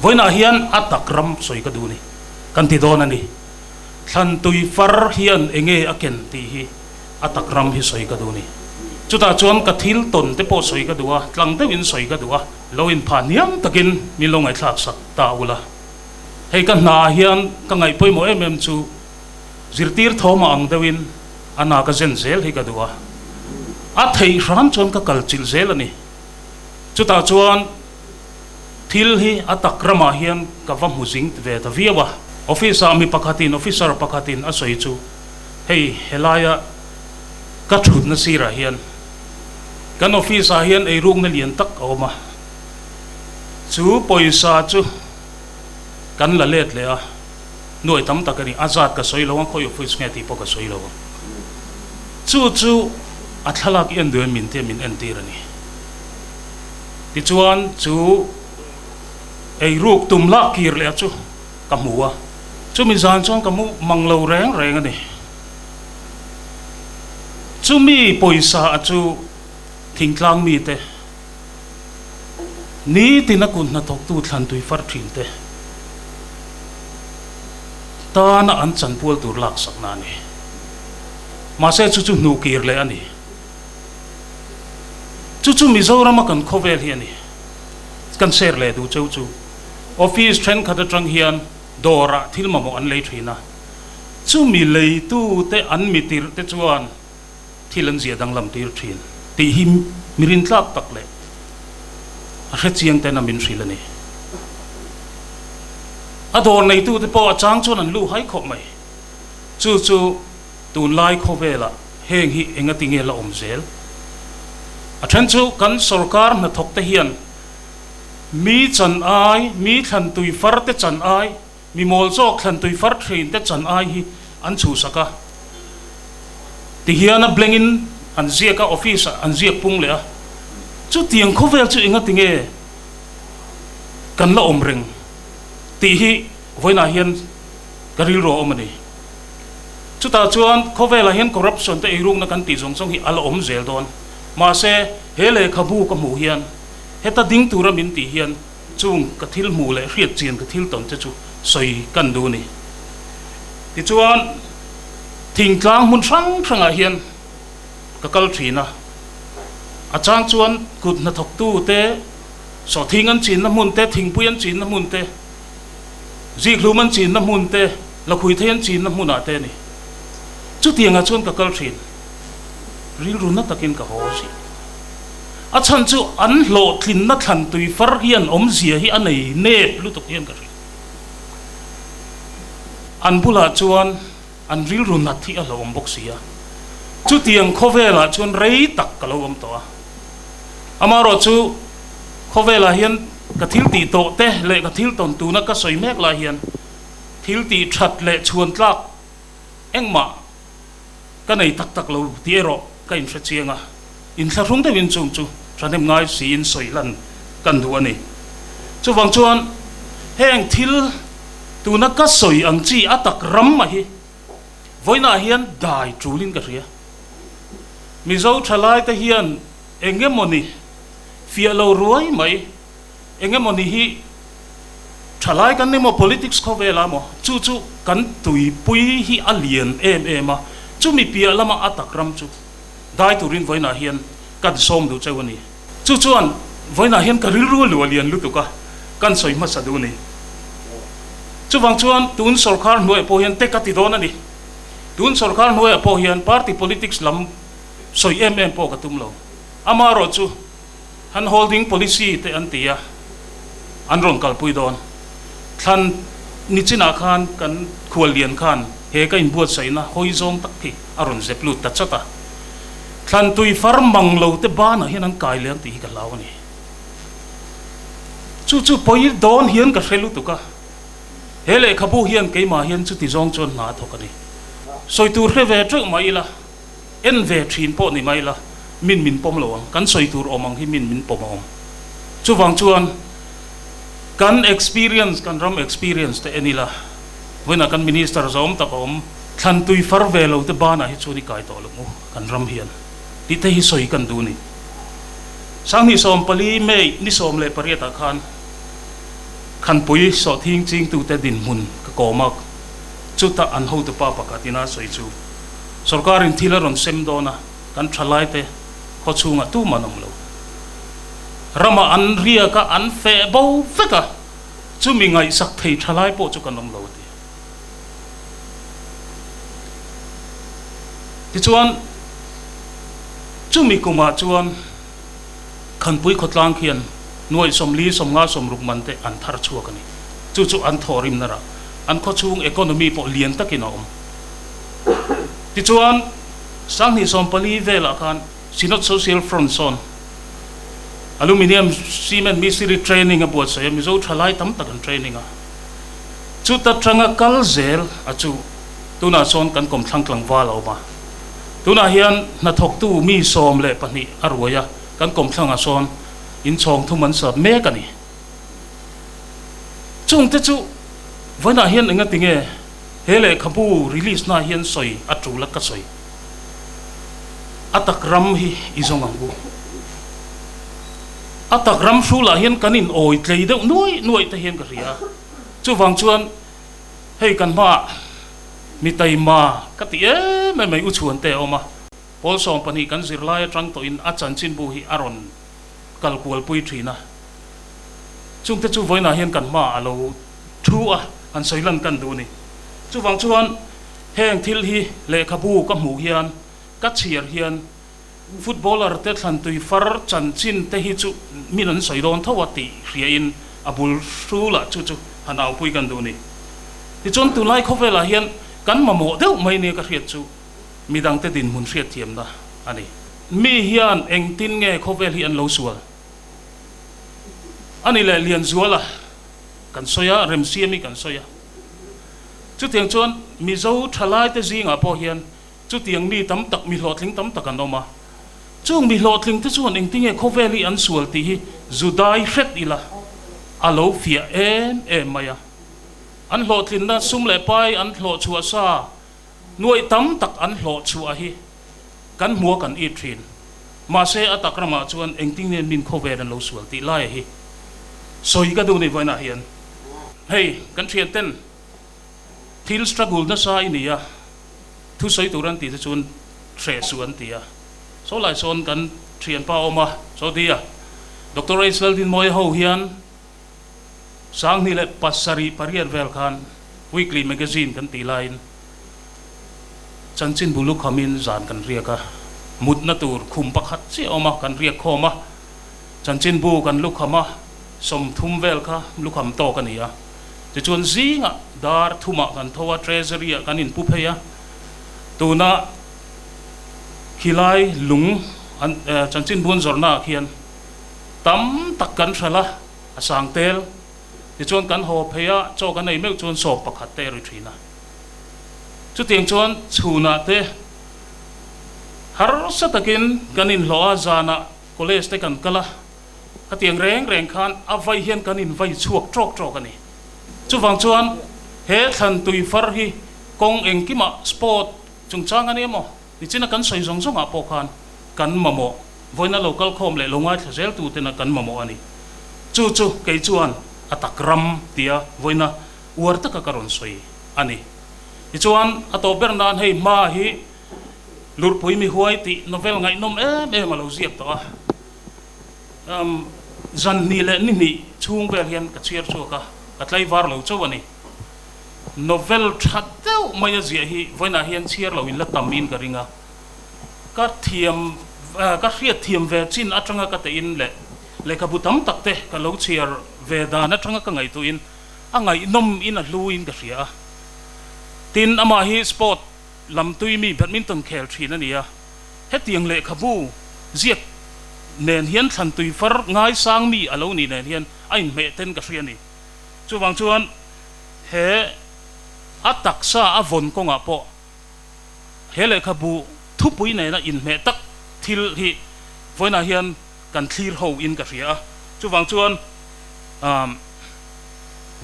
vawiinah hian a tak ram sawi ka duh ni, kan ti dawn a ni. Thlan tui far hian enge a ken tih hi a tak ram hi sawi ka duh ni. Chutah chuan ka thil tawn te pawh sawi ka duh a, tlang deuhin sawi ka duh a, lo inphah hniam takin min lo ngaihthlak sak ta ula. Hei ka hna ah hian ka ngaih pawimawh em em chu zirtir thawmah ang deuhin a hna ka zen zel hi ka duh a, a theih hram chuan ka kal chilh zel a ni. Chutah chuan. Thil hi a tak ramah hian ka va hmu zing ve ta viau a. Office ah mi pakhatin, officer pakhatin a sawi chu, hei helaia ka thutna sirah hian kan office ah hian eirukna lian tak a awm a, chu pawisa chu kan la let leh a, nuai tam tak a ni, a zat ka sawi lo ang, khawi office nge tih pawh ka sawi lo ang. Chu chu a thlalak i en duh em min tia min entir a ni. Tichuan chu eiruk tum lak kir leh chu ka hmu a, chumi zan chuan ka mu mang lo reng reng a ni. Chumi pawisa a chu thingtlang mite nitin a kut hnathawktu thlantui far thin te tana an chanpual tur laksakna a ni. Mahse chu chu hnu kir leh a ni. Chu chu Mizorama kan khawvel hi a ni. Kan share leh duh cheu chu office thenkhat atang hian dawrah thil mamawh an lei thin a, chumi leitute an mitirh te chuan thil an zia danglam tir thin tih hi mi rintlak tak leh a hrechiang ten a min hrilh a ni. A dawr neitute pawh a chang chuan an luhai khawp mai. Chu chu Tunlai khawvelah heng hi engati nge la awm zel? A then chu kan sorkar hnathawkte hian mi chan ai, mi thlan tui far te chan ai, mi mawl zawk thlan tui far thin te chan ai hi an chhuhsak a. Tihian a blengin an ziak a, office ah an ziak pung leh a. Chutiang khawvel chu engati nge kan la awm reng tih hi vawiinah hian ka rilru a awm a ni. Chutah chuan khawvelah hian corruption te eirukna kan tih zawng zawng hi a la awm zel dawn. Mahse, he lehkhabu ka hmuh hian heta ding tura min tih hian chung ka thil hmuh leh hriat chian ka thil tawn te chu sawi kan duh a ni. Tichuan, thingtlang hmun hrang hrangah hian ka kal thin a, a chang chuan kut hnathawktu te, sawhthing an chinna hmun te, thingpui an chinna hmun te, Zikhlum an chinna hmun te, lakhuithei an chinna hmunah te a ni. Chutiangah chuan ka kal thin. Rilru na takin ka haw zih. A chhan chu an hlawhtlinna thlan tui far hian awmzia hi a nei nep lutuk hian ka hria. An bulah chuan an rilru nat hi a hlauhawm bawk si a. Chutiang khawvelah chuan rei tak ka lo awm tawh a. Amaherawhchu khawvelah hian ka thil tih tawh te leh ka thil tawn tuna ka sawi mek lai hian thil tih that leh chhuan tlak engmah ka nei tak tak lo tih erawh ka inhre chiang a, inthlahrung deuhin chung chu thahnem ngai siin sawi hlan kan duh a ni. Chuvang chuan heng thil tuna ka sawi ang chi a tak ram a hi vawiinah hian dai tulin ka hria. Mizo thalaite hian eng emawni fiah lo ruai mai, eng emawni hi thalai kan ni maw, politics khawvelah maw, chu chu kan tuipui hi a lian em em a, chumi piah lama a tak ram chu dai turin vawiinah hian kan sawm duh cheu a ni. Chu chuan vawiinah hian ka rilru a lu a lian lutuk a, kan sawi hmasa duh a ni. Chuvang chuan tun sawrkar hnuaiah pawh hian te ka ti dawn a ni. Tun sawrkar hnuaiah pawh hian party politics lam sawi em em pawh ka tum lo. Amaherawhchu Han holding policy te an ti a, an rawn kalpui dawn. Thlan nichinah khan kan khuallian khan he ka inbuatsaihna hawi zawng tak hi a rawn zep lut ta chat a. Thlan tui far mang lo te banah hian an kai leh ang tih hi ka hlau a ni. Chu chu pawi dawn hian ka hre lutuk a, he lehkhabu hian keimah hian chuti zawng chuan hna a thawk a ni. Sawi tur hre ve teuh mai ila. En ve thin pawh ni mai la, min min pawm lo ang, kan sawi tur awm ang hi min min pawm a awm. Chuvang chuan kan experience, kan ram experience te en ila, vawiinah kan minister zawm tak a awm, thlan tui far ve lo te banah hi chuan i kai tawh lo mu kan ram hian tih te hi sawi kan duh ni. 2014 May ni 18 ah khan Khanpui sawhthing chingtute dinhmun ka kawm a, chuta an hotupa pakhat ina sawi chu, Sorkarin thil a rawn sem dawn a, kan thalaite khaw chhungah tum an awm lo. Ramah an riak a, an feh bo vek a, chumi ngaihsak thei thalai pawh chu kan awm lo a ti. Tichuan, chumi kumah chuan Khanpui khawtlang khian nuaih 40, 50, 60 man te an thar chhuak a ni. Chu chu an thawhrimna rah. An khaw chhung economy pawh lian takin a awm. Tichuan, 2014 velah khan Synod Social Front sawn Aluminium Cement Mistiri Training a buatsaih a, Mizo thalai tam tak an training a. Chuta tanga kal zel a chu tunah sawn kan kawmthlang tlangval a awm a. Tunah hian hnathawktu mi 12 a ruai a, kan kawmthlangah sawn inchhawng thum an sap mek a ni. Chungte chu vawiinah hian engati nge He lehkhabu release na hian sawi a tul a ka sawi. A tak ram hi i zawng ang u. A tak ram hrulah hian kan in awi tlei deuh nuai nuai te hian ka hria a. Chuvang chuan hei kan hmaah mi taima ka ti em em mai u chhuan te a awm a. Pawl 12 kan zirlai atang tawhin a chanchinbu hi a rawn kal kualpui thin a. Chungte chu vawiinah hian kan hmaah a lo thu a, han sawi lan kan duh a ni. Chuvang chuan heng thil hi lehkhabu ka hmuh hian, ka chhiar hian footballer te thlantui far chanchin te hi chu min an sawi dawn tho a tih hriain a bul hrulah chu chu han aupui kan duh a ni. Tichuan tunlai khawvelah hian kan mamawh deuh mai nia ka hriat chu midangte dinhmun hriatthiamna a ni. Mi hian engtin nge khawvel hi an lo sual? A ni leh Lianzuala kan sawi a, Remsiami kan sawi a. Chutiang chuan Mizo thalaite zingah pawh hian chutiang mi tam tak, mi hlawhtling tam tak an awm a. Chung mi hlawhtlingte chuan engtinge khawvel hi an sual tih hi Judai hret ila a lo fiah em em mai a. An hlawhtlinna sum leh pai an hlawh chhuah sa nuaih tam tak an hlawh chhuah hi kan hmua kan it thin. Mahse a tak ramah chuan engtinge min khawvel an lo sual tih laia hi sawi ka duh ni vawiinah hian hei kan thian ten thil struggle nasa i ni a, thu sawi tur an tih te chuan hreh suh an ti a, saw lai sawn kan thianpa awm a, saw dia Doctor H Laldinmawia ho hian. 2008 vel khan weekly magazine kan tih laiin chanchinbu lukhamin zan kan riak a, mutna tur khum pakhat chiah a awm a, kan riak khawm a, chanchinbu kan lukham a, 30 vel kha lukham tawk a ni a. Tichuan zingah dar thumah kan tho a, treasury ah kan inpu phei a, tuna khilai lung an chanchinbu an zawrhna ah khian tam tak kan hralh a, a sang tel. Tichuan kan haw phei a, chaw kan ei meuh chuan sawm pakhat te a ri thin a. Chutiang chuan chhunah te harsa takin kan inhlawh a, zanah college te kan kal a, khatiang reng reng khan a vai hian kan invai chhuak trawk trawk a ni. Chuvang chuan he thlan tui far hi kawng engkimah sport chungchang a ni emaw, nichina kan sawi zawng zawngah pawh khan kan mamawh. Vawiina lo kal khawm leh lo ngaithla zel tu tena kan mamawh a ni. Chu chu kei chuan a tak ram tia vawiina uar taka ka rawn sawi a ni. Tichuan a tawp ber nan hei hma hi Lurhpui mi huai tih novel ngaihnawm em em a lo ziak tawh a. Um zan hnih leh ni hnih chhung vel hian ka chhiar chhuak a, ka tlaivar lo chauh a ni. Novel tha deuh mai a ziah hi vawiinah hian chhiar lo in la tam in ka ring a. Ka thiam, ka hriat thiam ve chin atanga ka tein leh lehkhabu tam tak te ka lo chhiar ve dan atanga ka ngaihtuahin a ngaihnawm in a hlu in ka hria a. Tin, amah hi sport lam tui mi badminton khel thin a ni a, hetiang lehkhabu ziak nen hian thlan tui far ngaisang mi a lo nih nen hian a inhmeh ten ka hria a ni. Chuvang chuan he a taksa a vawn kawngah pawh He lehkhabu thupui nena inhmeh tak thil hi vawiinah hian kan thlir ho in ka hria a. Chuvang chuan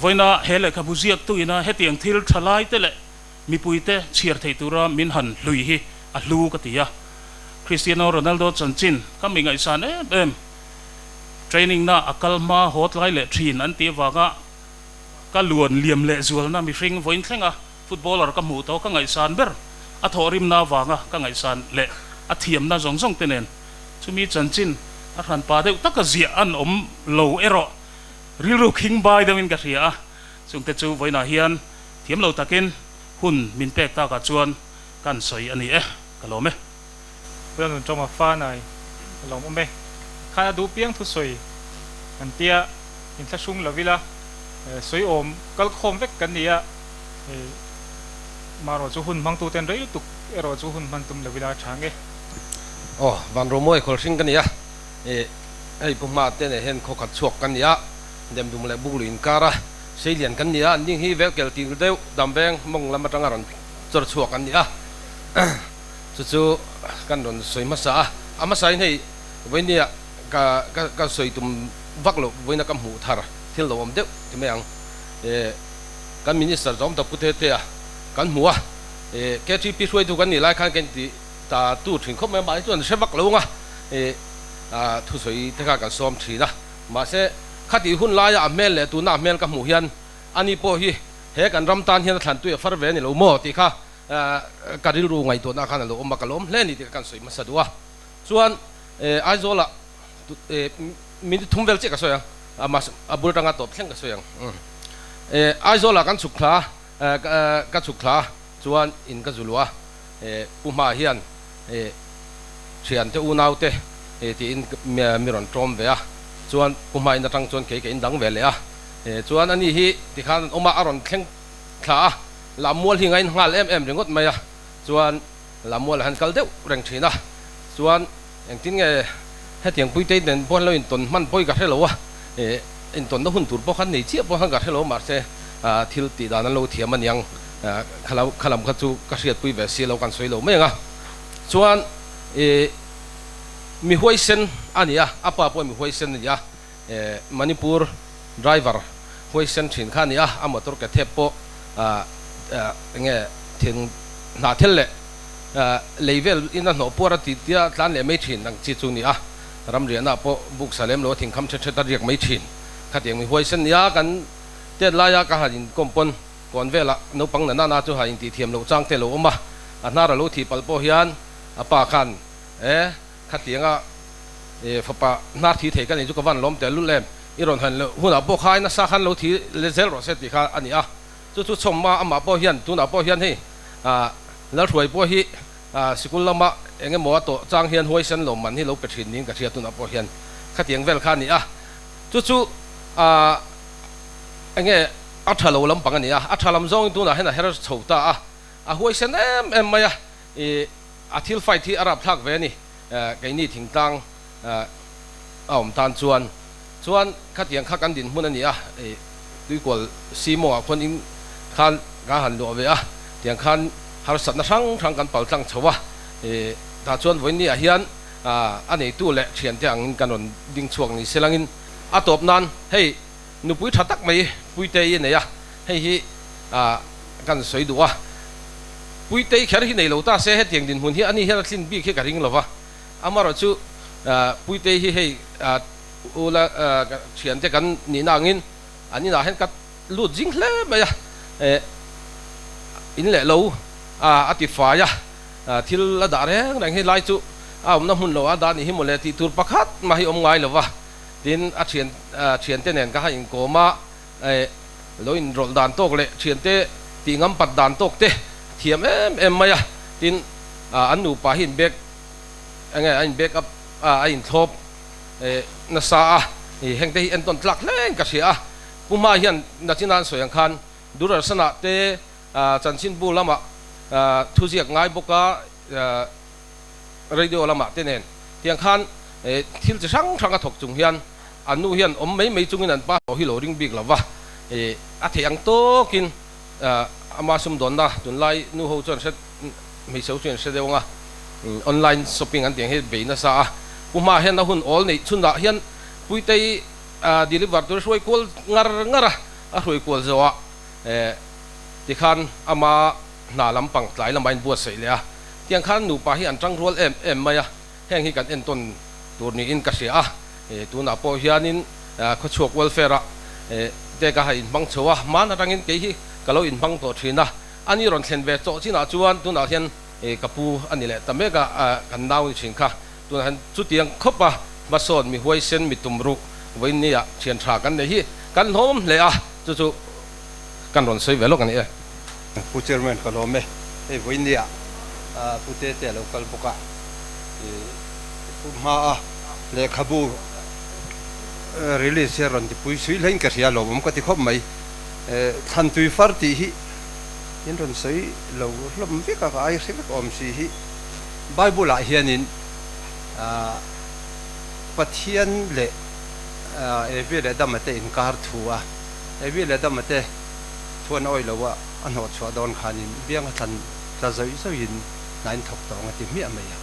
vawiina he lehkhabu ziaktuina hetiang thil tha laite leh mipuite chhiar thei tura min han hlui hi a hlu ka ti a. Cristiano Ronaldo chanchin ka mi ngaihsan em em training na a kal hma haw tlai leh thin an tih avanga ka luan liam leh zualna mihring vawiin thleng a. Footballer ka hmuh tawh ka ngaihsan ber, a thawhrimna avanga ka ngaihsan leh a thiamna zawng zawng te nen chumi chanchin a hranpa deuh taka ziah an awm lo erawh rilru khing bai deuhin ka hria a, chungte chu vawiinah hian thiam lo takin hun min pek takah chuan kan sawi a ni e, ka lawm e. Puia nun tawng a fa nai a lawm awm e. Khan a duh piang thusawi kan tia inthlahrung lo ila sawi awm kal khawm vek kan ni a. Hei marawh chu hun hmangtu ten rei lutuk erawh chu hun hman tum lo ila tha nge. Aw, van Romawi khawlhring ka ni a, ih hei pu hma te nen hian khaw khat chhuak ka ni a, Demdum leh Buklu inkar a seilian kan ni a, an ding hi velkel til deuh Damveng mawng lam atanga rawn chawr chhuak an ni a, chu chu kan rawn sawi hmasa a, a hmasa in hei vawinia ka ka ka sawi tum vak loh vawiina ka hmuh thar thil lo awm deuh ti mai ang, ih. Kan Minister zawm ta Pu Tetea kan hmu a, eh KTP hruaitu kan nih lai khan kan ti ta tu thin khawp mai a, mahse chuan hre vak lo ang a, eh ah thusawi te kha kan sawm thin a, mahse khatih hun laia a hmel leh tuna a hmel ka hmuh hian ani pawh hi he kan ram tan hian a thlan tui a far ve a ni lo maw tih kha ka rilru ngaihtuahna khan a lo awm a, ka lawm hle a ni tih kha kan sawi hmasa duh a, chuan eh Aizawlah eh minute thum vel chiah ka sawi ang. A mas a bul atanga tawp thleng ka sawi ang. Eh Aizawl ah kan chhuk thla a, ka chhuk thla a chuan in ka zu luah a, eh Pu Hma hian eh thian te unau te eh tiin mi rawn tawm ve a, chuan Pu Hma in atang chuan kei ka in dang ve leh a, eh chuan ani hi tikhan an awm a, a rawn thleng thla a, Lammual hi ngain nghal em em ringawt mai a, chuan Lammual ah hian kal deuh reng thin a, chuan Engtin nge hetiang puitei nen pawh an lo intawn hman pawi ka hre lo a, intawnna hun tur pawh khan nei chiah pawh khan ka hre lo mahse thil tih dan an lo thiam aniang kha lam kha chu ka hriatpui ve si lo kan sawi lo mai ang a. Chuan mi huaisen a ni a, a pa pawh mi huaisen a ni a, Manipur driver huaisen thin kha a ni a, a motor ke thep pawh enge thing hnah thel leh Lei vel in a hnawh puar a ti tia tlan leh mai thin ang chi chu ni a, ramriahna pawh buk sa lem lo a thingkham thet thet a riak mai thin. Khatiang mi huaisen nia kan tet laia ka han inkawm pawn kawn velah naupang na nana chu han intih thiam loh chang te lo awm a, a hnar a lo thih palh pawh hian a pa khan e khatianga fapa hnar thi thei ka nei chu ka van lawm tel lul em. I rawn han leh hunah pawh kha nasa khan lo thi leh zel rawh se tih kha a ni a. Chu chu chhawmma amah pawh hian tunah pawh hian hei Lalhruai pawh hi sikul lama eng emaw a tawh chang hian huaisen lo man hi lo pe thin niin ka hria tunah pawh hian khatiang vel kha a ni a. Chu chu eng nge a tha lo lampang a ni a, a tha lam zawngin tunah hian a her chho ta a, a huaisen em em mai a, ih a thil fight hi a rapthlak ve a ni keini thingtlang a awm tan chuan. Chuan khatiang kha kan dinhmun a ni a, ih tuikual Simo ah khuan in khan kan han luah ve a, tiang khan harsatna hrang hrang kan pal tlang chho a, ih tah chuan vawiin ah hian a neitu leh thiante angin kan rawn ding chhuak ni se langin a tawp nan hei nupui tha tak mai Puitei a nei a, hei hi kan sawi duh a, Puitei kher hi nei lo ta se hetiang dinhmun hi ani hian a tlin bik hi ka ring lo va, amaherawhchu Puitei hi hei Ula thiante kan nihna angin an inah hian ka lut zing hle mai a, in leh lo a ti fai a, thil a dah reng reng hi lai chu a awmna hmun lo a dah nih hi mawle tih tur pakhat mah hi awm ngai lo va, tin a thian thiante nen ka han inkawm a, lo inrawlh dan tawk leh thiante tih ngam pat dan tawk te thiam em em mai a, tin an nupa hi in back enge a in back up a inthlawp. Nasa a, hengte hi entawn tlak hle in ka hria a. Pu Hma hian nachina an sawi ang khan Doordarshan-ah te chanchinbu lamah thuziak ngai bawk a, radio lamah te nen tiang khan thil chi hrang hrang a thawk chung hian an nu hian awm mai mai chungin an pa hlawh hi lo ring bik lo va, a theih ang tawkin ama sumdawnna tunlai nu ho chuan hre hmeichhe ho chuan hre deuh ang a, online shopping an tih ang hi bei nasa a, Pu Hma hian a hun awl neih chhunah hian Puitei deliver tur a hruai kual ngar ngar a, a hruai kual zawhah tikhan ama hna lampang tlai lamah a inbuatsaih leh a, tiang khan nupa hi an tang rual em em mai a, heng hi kan entawn tur niin ka hria a, tunah pawh hianin khawchhuak welfare ah te ka han inhmang chho a, hman atangin kei hi ka lo inhmang tawh thin a, ani rawn thlen ve chawh chinah chuan tunah hian ka pu a ni leh ta mek a, kan nau ni thin kha. Tunah hian chutiang khawp a hmasawn mi huaisen mi tum ruk vawiin nia thian tha kan nei hi kan hlawm hle a, chu chu kan rawn sawi ve lawk a ni e. Pu Chairman ka lawm e, hei vawiin nia Pu Tete a lo kal bawk a, Pu hma a lehkhabu release hi a rawn tipui sui hlein ka hria lawmawm ka ti khawp mai, Thlantui far tih hi in rawn sawi lo hlawm vek a, ka ai hre vek awm si hi. Bible ah hianin Pathian leh Evi leh Adama te inkar thu a, Evi leh Adama te thuan awih lo a a hnawh chhuah dawn khanin biang a thlan tla zawih zawihin hna in thawk tawh ang a ti hmiah mai a.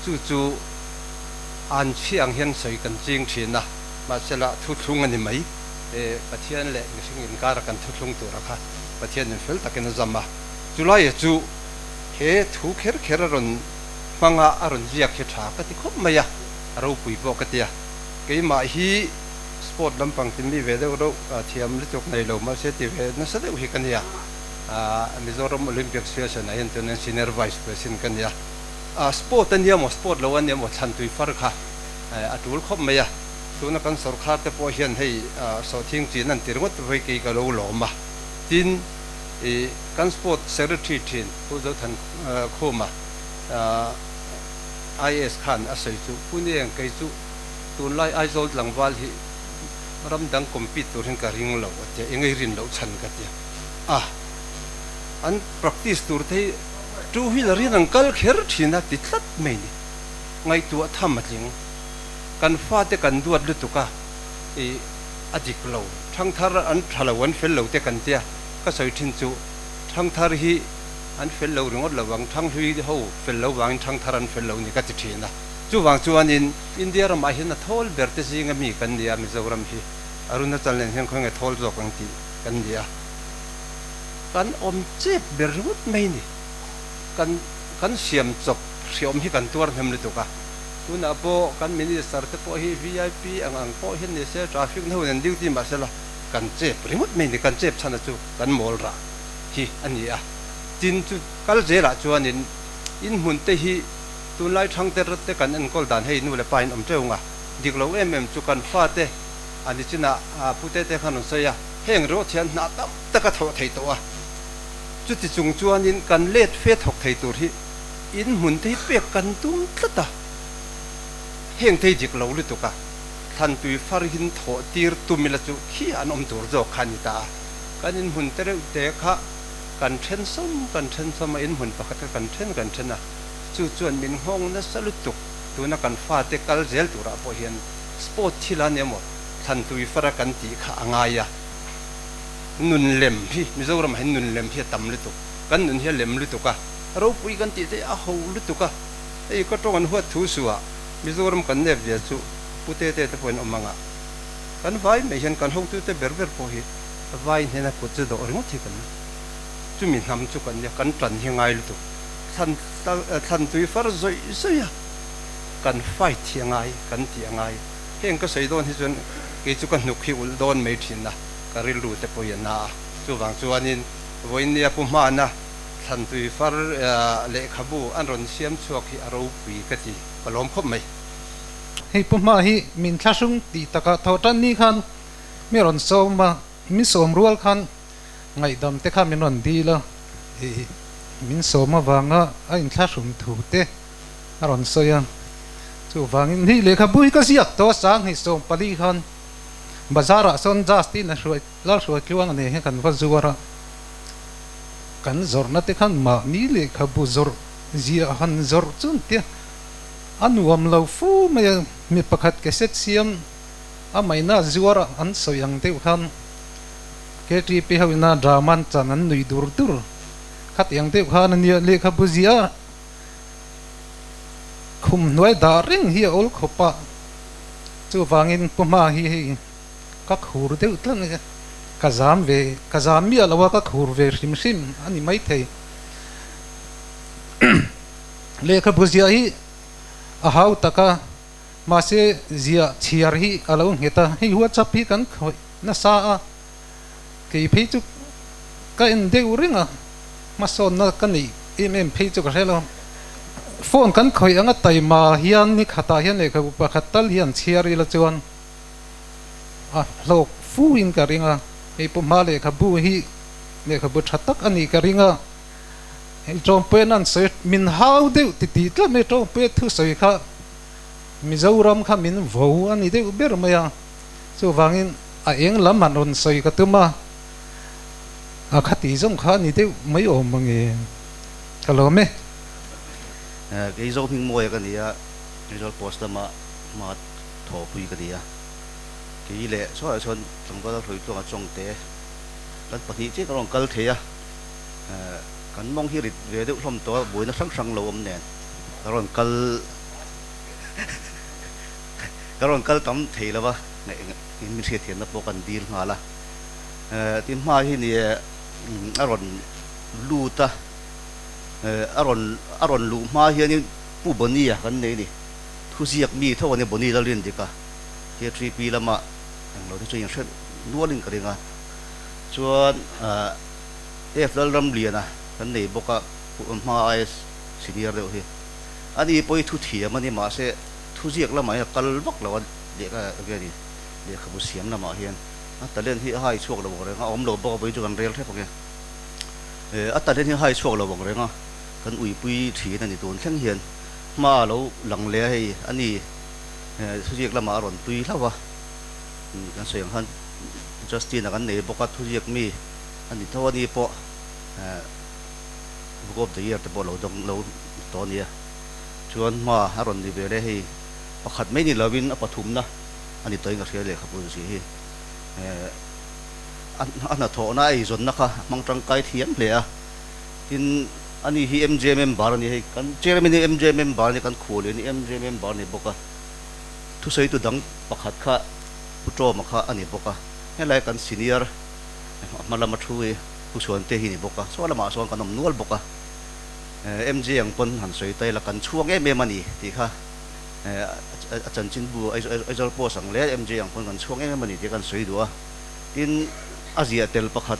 Chu chu an chhi ang hian sawi kan ching thin a, mahsela thuthlung a ni mai. Pathian leh mihring inkara kan thuthlung tura kha Pathianin fel takin a zam a, chulaia chu He thu kher kher a rawn hmang a, a rawn ziak hi tha ka ti khawp mai a, a ropui pawh ka ti a. Keimah hi sport lampang ti mi ve deuh reuh thiam lutuk nei lo mahse ti ve nasa deuh hi ka nia. Mizoram Olympic Association ah hian chuan Senior Vice President ka nia. Sport a nia maw, sport lo a nia maw thlantui far kha a tul khawp mai a. Tuna kan sawrkhar te pawh hian hei sawhthing chin an ti ringawt vei kei ka lo lawm a. Tin, I kan Sport Secretary thin Pu Zothan Khuma IAS khan a sawi chu Pu Nieng kei chu tunlai Aizawl tlangval hi ram dang compete tur hian ka ring lo a tia, engei rin loh chhan ka tia. A an practice tur te hi two wheeler hian an kal kher thin a ti tlat mai ni. Ngaihtuah tham a tling. Kan fate kan duat lutuk a, i a dik lo. Thangthar an tha lo an fel lo te kan tia. Ka sawi thin chu Thangthar hi an fel lo ringawt lo vang, Thanghlui ho fel lo vangin Thangthar an fel lo ni ka ti thin a. Chuvang chuanin India ramah hian a thawl ber te zinga mi kan ni a, Mizoram hi Arunachal nen hian khawnge thawl zawk ang tih kan ni a. Kan awm chep ber ringawt mai ni. Kan kan siam chawp hriawm hi kan tuar hnem lutuk a. Tunah pawh kan Minister te pawh hi VIP ang ang pawh hian ni se traffic na hun an duty mahsela kan chep ringawt mai ni, kan chep chhan a chu kan mawl rah hi a ni a. Tin, chu kal zelah chuanin in hmun te hi tunlai thangte te kan enkawl dan hei nu leh pa in awm teuh nga, dik lo em em chu kan fate A nichinah Pu Tete khan rawn sawi a, heng rawt hian hna tam tak a thawh thei tawh a, chuti chung chuanin kan let fe thawk thei tur hi in hmun te hi pek kan tum tlat a, heng te hi dik lo lutuk a, thlantui farhin thawh tir tum ila chu khi an awm tur zawk kha a ni ta a, kan in hmun te reuh te kha kan then sawm kan then sawm a, in hmun pakhat kha kan then kan then a, chu chuan min nghawng nasa lutuk, tuna kan fate kal zel turah pawh hian sport thil a nia maw, thlantui fara kan tih kha a ngai a, nun lem hi Mizoramah hian nun lem hi a tam lutuk, kan nun hi a lem lutuk a, ropui kan tih te a ho lutuk a, hei ka tawng an huat thu suh ah Mizoram kan nep ve chu Pu Tete te pawhin awm ang a, kan vai mai hian kan hotute ber ber pawh hi vai hnena kut chu dawh ringawt hi kan chumi hnam chu kan nia, kan tan hi ngai lutuk, thlan thlantui far zawih zawih a. Kan fight hi a ngai, kan tih a ngai. Heng ka sawi dawn hi chuan kei chu ka hnuk hi ulh dawn mai thin a, ka rilru te pawh hi a na a. Chuvang chuanin vawinia Pu Hmana thlantui far lehkhabu an rawn siam chhuak hi a ropui ka ti, ka lawm khawp mai. Hei Pu Hma hi min thlahrung tih takah tho tan ni khan mi rawn sawm a, mi sawm rual khan ngaihdam te kha min rawn dil a, min sawm avanga a inthlahrung thu te a rawn sawi a, chuvangin hei lehkhabu hi ka ziak tawh a, 2014 khan bazar ah sawn Justin a hruai Lalhruai tluang a nei hi kan va zuar a, kan zawrhna te khan mahni lehkhabu zawrh ziah han zawrh chu an tia a nuam lo fu mai a, mi pakhat ke set siam a maina zuar a an sawi ang deuh khan KTP ho ina drama an chan an nui dur dur khatiang deuh khan a nia lehkhabu ziah Khum hnuai dah reng hi a awl khawp a, chuvangin Pu Hma hi hei ka khur deuh tlat a, ka zam ve, ka zam miah lo a, ka khur ve hrim hrim a ni maithei. Lehkhabu ziah hi a hau tak a, mahse ziah chhiar hi a lo nghet a, hei WhatsApp hi kan khawih nasa a, kei phei chu ka en deuh reng a, hmasawnna ka neih em em phei chu ka hre lo. Phone kan khawih anga taima hian ni khatah hian lehkhabu pakhat tal hi an chhiar ila chuan a hlawk fu in ka ring a, hei pawh hma lehkhabu hi lehkhabu tha tak a nih ka ring a, hei tawngpuian an sawi min hau deuh ti tih tlat mai tawngpuia thusawi kha Mizoram kha min vo a ni deuh ber mai a, chuvangin a eng lam han rawn sawi ka tum a. A khati zawng kha a ni deuh mai awm mange ka lawm e. Kei zo hming mawi a ka ni a, Aizawl Post lama hma thawhpui ka ni a. Kei leh sawiah chuan tlangval Hruaitluanga Chawngte kan pahnih chiah kan rawn kal thei a. Kan mawng hi rit ve deuh hlawm tawh a, buaina hrang hrang lo awm nen ka rawn kal ka rawn kal tam thei lo va, min hriatthiamna pawh kan dil nghal a. Tin hma hi ni a rawn lut a, a rawn a rawn luh hma hianin Pu Bonny-a kan nei a ni. Thuziak mi tho a ni Bonny Lalrindika K3P lama englo te chu inhre nualin ka ring a. Chuan F Lalramliana kan nei bawk a, hma aia senior deuh hi. Ani pawh hi thuthiam a ni mahse thuziak lamah hian a kal vak lo a lehkha nge ni lehkhabu siam lamah hian. A talent hi a hai chhuak lo ang reng a, a awm lo bawk a vawiin chu kan rel hrep ang e. A talent hi a hai chhuak lo ang reng a, kan uipui thin a ni tun thleng hian hma a lo lang leh a hei a ni thuziak lamah a rawn tui hlauh a, kan sawi ang khan Justin-a kan nei bawk a, thuziak mi a ni tho a ni pawh Book of the Year te pawh lo dawng lo tawh a nia. Chuan hma a rawn ni ve leh hei pakhat mai ni lovin a pathumna a ni tawhin ka hria lehkhabu zia hi a hnathawhna a eizawnna kha a hmang tangkai thiam hle a, tin ani hi MJ member a ni hei kan chairman hi MJ member a ni kan khual hi MJ member a ni bawk a, thusawitu dang pakhat kha Pu Tawma kha a ni bawk a, helai kan senior hma lama thu hi Pu Chhuante hi a ni bawk a, saw lamah sawn kan awm nual bawk a, MJ ang pawn han sawi ta ila kan chhuak em em a ni tih kha. A chanchinbu Aizawl Post ang leh MJ ang pawn kan chhuak em em a ni tih kan sawi duh a. Tin, a ziah tel pakhat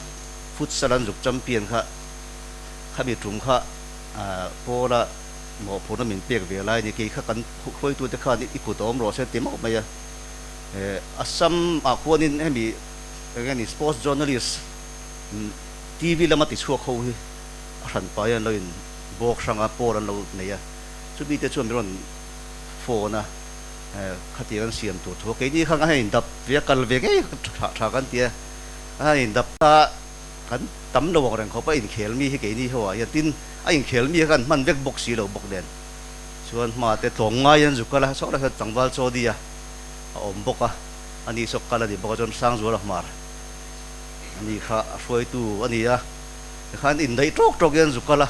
futsal an zuk champion kha khami tum kha Paula mawhphurhna min pek ve lai a ni. Kei kha kan hruaitute khan i kut a awm rawh se ti mauh mai a. Assam ah khuanin hemi eng nge ni sports journalist TV lama tichhuak ho hi a hran pai an lo in bawk hrang a, pawl an lo nei a, chumi te chuan min rawn phone a, khatiang an siam tur thu a, keini khan a han indap ve a, kal ve ngei tha tha kan ti a, a han indap ta kan tam lo ang reng khawp a, inkhel mi hi keini ho ah hian tin a inkhel mi kha kan hman vek bawk si lo bawk nen chuan hma te tlawng ngai an zu kal a, saw lai sawn tlangval chaw di a a awm bawk a, ani saw kal a ni bawk a chuan Sangzuala Hmar ani kha a hruaitu a ni a, tikhan indaih tawk tawk hian zu kal a,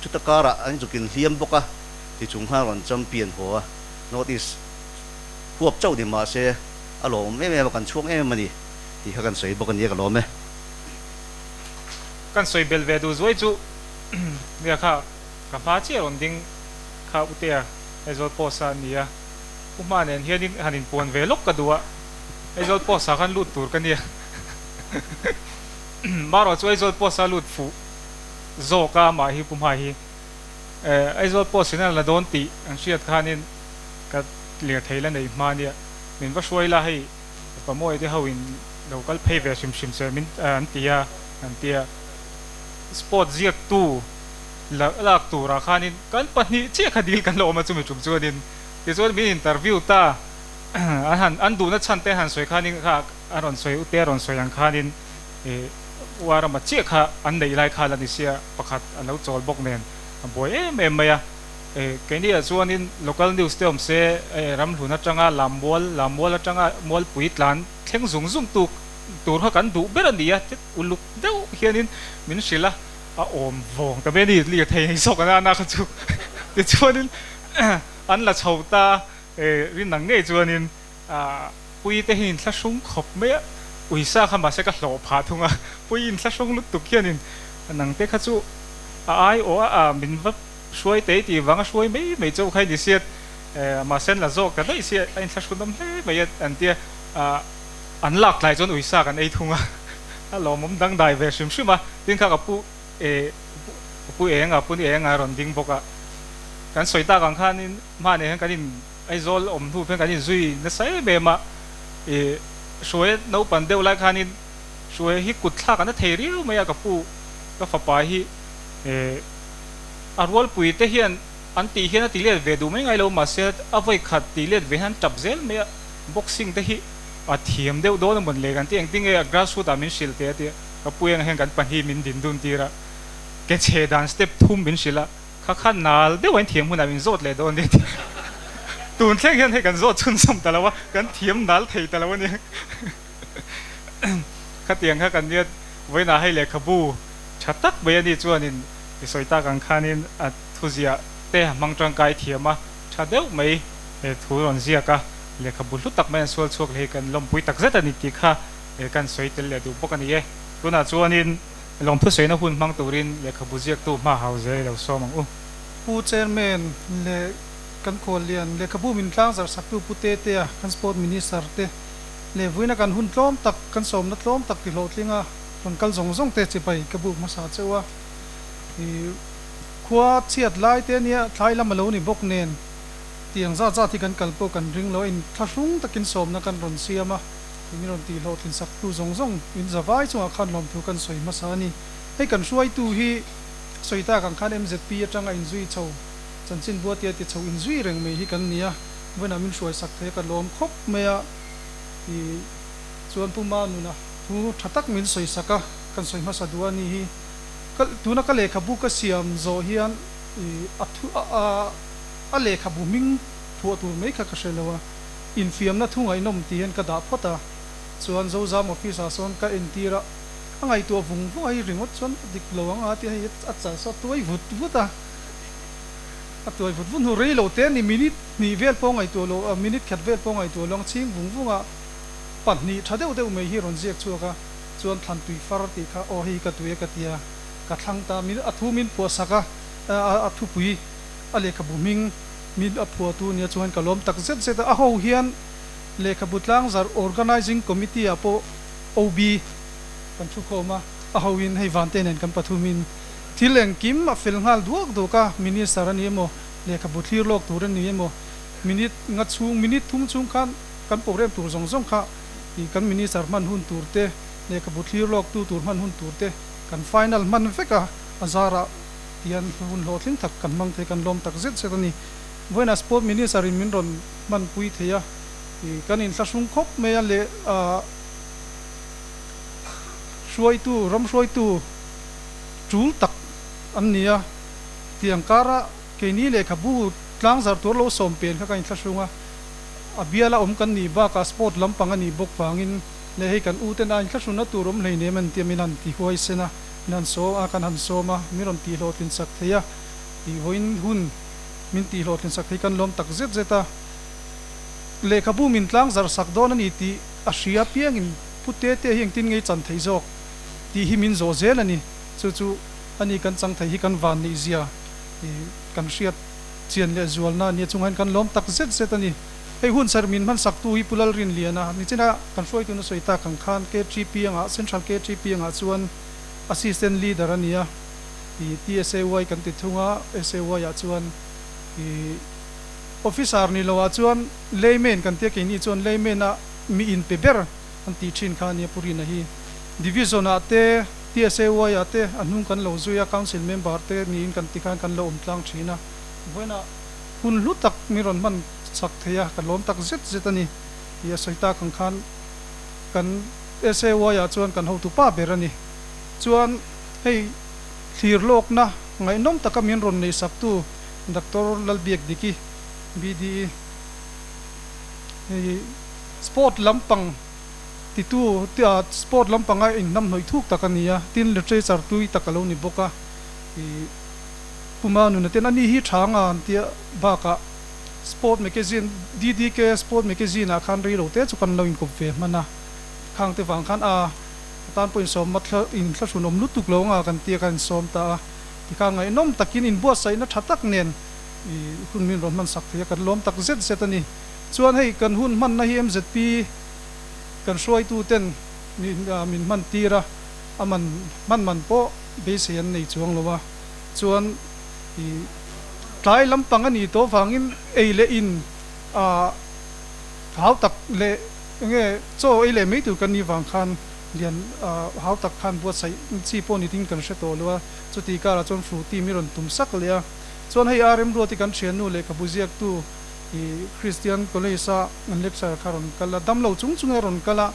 chuta karah an zuk inhliam bawk a, tichung khan rawn champion haw a, North East huap chauh ni mah se a lawmawm em em a, kan chhuak em em a ni tih kha kan sawi bawk a nia ka lawm e. Kan sawi bel ve duh zuai chu nia kha ka hma chiah rawn ding kha Utea Aizawl Post-a a ni a, Pu Hma nen hianin han inpuan ve lawk ka duh a, Aizawl Post-ah khan lut tur ka nia. Marawh chu Aizawl Post-a lut fuh zawk a amah hi Pu Hma hi Aizawl Post in a la dawn tih an hriat khanin ka lirthei la nei hma nia min va hruai la hei Pamawi te ho in lo kal phei ve hrim hrim che min an ti a an ti a sport ziaktu la lak turah khanin kan pahnih chiah kha dil kan la awm a chumi tum chuanin tichuan min interview ta an han an duhna chhan te han sawi khanin kha a rawn sawi ute a rawn sawi ang khanin ih Uarama chiah kha an neih lai kha la ni sia pakhat a lo chawl bawk nen a buai em em mai a ih keini ah chuanin local news te awm se eh ramhlun atanga lammual lammual atanga mualpui tlan thleng zung zung tu tur kha kan duh ber a ni a uluk deuh hianin min hrilh a a awm vawng ta mai a ni lirthei nei zawk an a kha chu tichuanin an la chho ta eh rinang ngei chuanin Pui te hi inthlahrung khawp mai a, uisa kha mahse ka hlawh phah thung a, Pui inthlahrung lutuk hianin nang te kha chu a ai aw a a min va hruai tei tih vang a hruai mai mai chauh kha i ni sia, mahse an la zawk ta daih sia a inthlahrun awm hle mai a an tia, an lak tlai chuan uisa kan ei thung a, a lawmawm dangdai ve hrim hrim a, tin kha ka pu ka pu eng a pu ni eng a rawn ding bawk a, kan sawi tak ang khanin hmanah hian kan in. Aizawl awm hnu phen kan inzui nasa em em a, ih Hruaia naupan deuh lai khanin Hruaia hi kut thlak an a thei riau mai a, ka pu ka fapa hi ih a rualpui te hian an tih hian a ti let ve duh mai ngai lo mahse a vawi khat tih let ve hian an tap zel mai a, boxing te hi a thiam deuh dawn a mawn le kan ti engtin nge a grassroot ah min hrilh teh a ti a, ka pu eng hian kan pahnih min din dun tir a, ke chhe dan step thum min hrilh a. Kha kha nal deuh a inthiam hunah min zawt leh dawn nia tih tun thleng hian hei kan zawt chhunzawm ta lo a, kan thiam nal thei ta lo a nia. Khatiang kha kan nia vawiinah hei lehkhabu tha tak mai a ni chuanin i sawi tak ang khanin a thuziah te a hmang tangkai thiam a, tha deuh mai thu rawn ziak a, lehkhabu hlu tak mai an sual chhuak leh hi kan lawmpui tak zet a ni tih kha kan sawi tel leh duh bawk a ni e. Tunah chuanin. Lawmthu sawiina hun hmang turin lehkhabu ziaktu hma hau zel i lo sawm ang u. Pu Chairman leh kan khuallian lehkhabu min tlangzarh saktu Pu Tetea, kan Sport Minister te leh vuina kan hun tlawm tak, kan sawmna tlawm tak ti hlawhtlinga rawn kal zawng zawng te chibai ka buk hmasa cheu a. I khua chhiat lai te ania thlai lam a lo ni bawk nen tiang zat zat hi kan kal pawh kan ring lo a, inthlahrung takin sawmna kan rawn siam a. Min rawn tih hlawhtlin saktu zawng zawng in zavai chungah khan lawmthu kan sawi hmasa a ni. Hei kan hruaitu hi sawi tak ang khan MZP atanga inzui chho chanchin buatia ti chho inzui reng mai hi kan ni a, vawiinah min hruai sak thei a ka lawm khawp mai a, i chuan Pu Manuna thu tha tak min sawi sak a, kan sawi hmasa duh a ni hi. Ka tuna ka lehkhabu ka siam zawh hian i a thu a a lehkhabu hming phuah tur mai kha ka hre lo a. Infiamna thu ngaihnawm ti hian ka dah phawt a, chuan Zozam office ah sawn ka entir a, a ngaihtuah vung vung a, hei ringawt chuan a dik lo ang a ti a, hei a chal saw a tuai vut vut a, a tuai vut vut hnu rei lo te a ni, minute hnih vel pawh ngaihtuah lo, minute khat vel pawh ngaihtuah lo ang, chhing vung vung a, pahnih tha deuh deuh mai hi rawn ziak chhuak a, chuan thlan tui far tih kha aw hei hi ka tui a ka ti a, ka thlang ta a, a thu min phuah sak a, a thupui a lehkhabu hming. Min a phuahtu nia chuan ka lawm tak zet zet a, a ho hian lehkhabu tlangzarh Organising Committee ah pawh OB kan thu khawm a, a ho in hei Vante nen kan pathumin thil engkim a fel nghal duak duak a, Minister a ni emaw, lehkhabu thlir lawk tur a ni emaw, Minute nga chhung, minute thum chhung khan kan program tur zawng zawng kha i kan minister hman hun tur te, lehkhabu thlir lawk tu tur hman hun tur te kan final hman vek a, a zarah tihian hun hlawhtling tak kan hmang thei, kan lawm tak zet zet a ni. Vawiinah Sport Minister in min rawn hmanpui thei a, i kan inthlahrung khawp mai a leh ah hruaitu, ram hruaitu tul tak an ni a, tiang kara keini lehkhabu tlangzar tur lo sawm pen kha ka inthlahrung a, a biala awm kan nih bakah sport lampang a nih bawk vangin leh hei kan u ten a inthlahrunna tur awm hleinem an tia min han ti huaisen a, min han sawm a, kan han sawm a, min rawn tih hlawhtlin sak thei a, tih vawiin hun min tih hlawhtlin sak thei kan lawm tak zet zet a, lehkhabu min tlangzar sak dawn a ni tih a hria piangin Pu Tete hi engtin ngei chan thei zawk tih hi min zawh zel a ni. Chu chu a ni kan chang thei hi kan van nih zia kan hriat chian leh zualna a nia chungah hian kan lawm tak zet zet a ni. Hei hun serh min hman sak tu hi Pu Lalrinliana nichina kan hruaitu na sawi tak ang khan KTP angah Central KTP angah chuan Assistant Leader a ni a, i TSAY kan ti thung a, SAY ah chuan i Officer ni lo ah chuan Layman kan tia keini chuan Layman a mi in pe ber an tih thin kha a nia Pu Rina hi. Division ah te, TSAY ah te a hnung kan lo zui a, Council member te niin kan ti khan kan lo awm tlang thin a. Vawiinah hun hlu tak min rawn hman chak thei a, ka lawm tak zet zet a ni tih a sawi tak ang khan kan SAY ah chuan kan hotu pa ber a ni. Chuan hei thlir lawkna ngaihnawm taka min rawn neih saktu Doctor Lalbiakdiki, BDE, Hei sport lampang titu sport lampanga inhnamhnawih thuk tak a ni a, tin literature tui tak a lo ni bawk a, ih Puma nuna ten ani hi tha anga an tia bakah sport magazine DDK sport magazine ah khan rei lo te chu kan lo inkawp ve hman a, khang te vang khan a tan pawh insawm a inthlahrun awm lutuk lo anga kan tia khan insawm ta a, tikha ngaihnawm takin inbuatsaihna tha tak nen I hun min rawn hman sak thei a, kan lawm tak zet zet a ni. Chuan hei kan hun hmanna hi MZP kan hruaitu ten min hman tir a, a man hman man pawh beisei an nei chuang lo a. Chuan i tlai lampang a nih tawh vangin ei leh in ah hau tak leh enge chaw ei leh mai tur kan nih vang khan lian hau tak khan buatsaih chi pawh ni ding kan hre tawh lo a. Chuti karah chuan Fruity mi rawn tum sak leh a. Chuan hei a remruat hi kan thiannu lehkhabu ziaktu i Christian College a an lecturer kha rawn kal a, damlo chung chunga rawn kal a,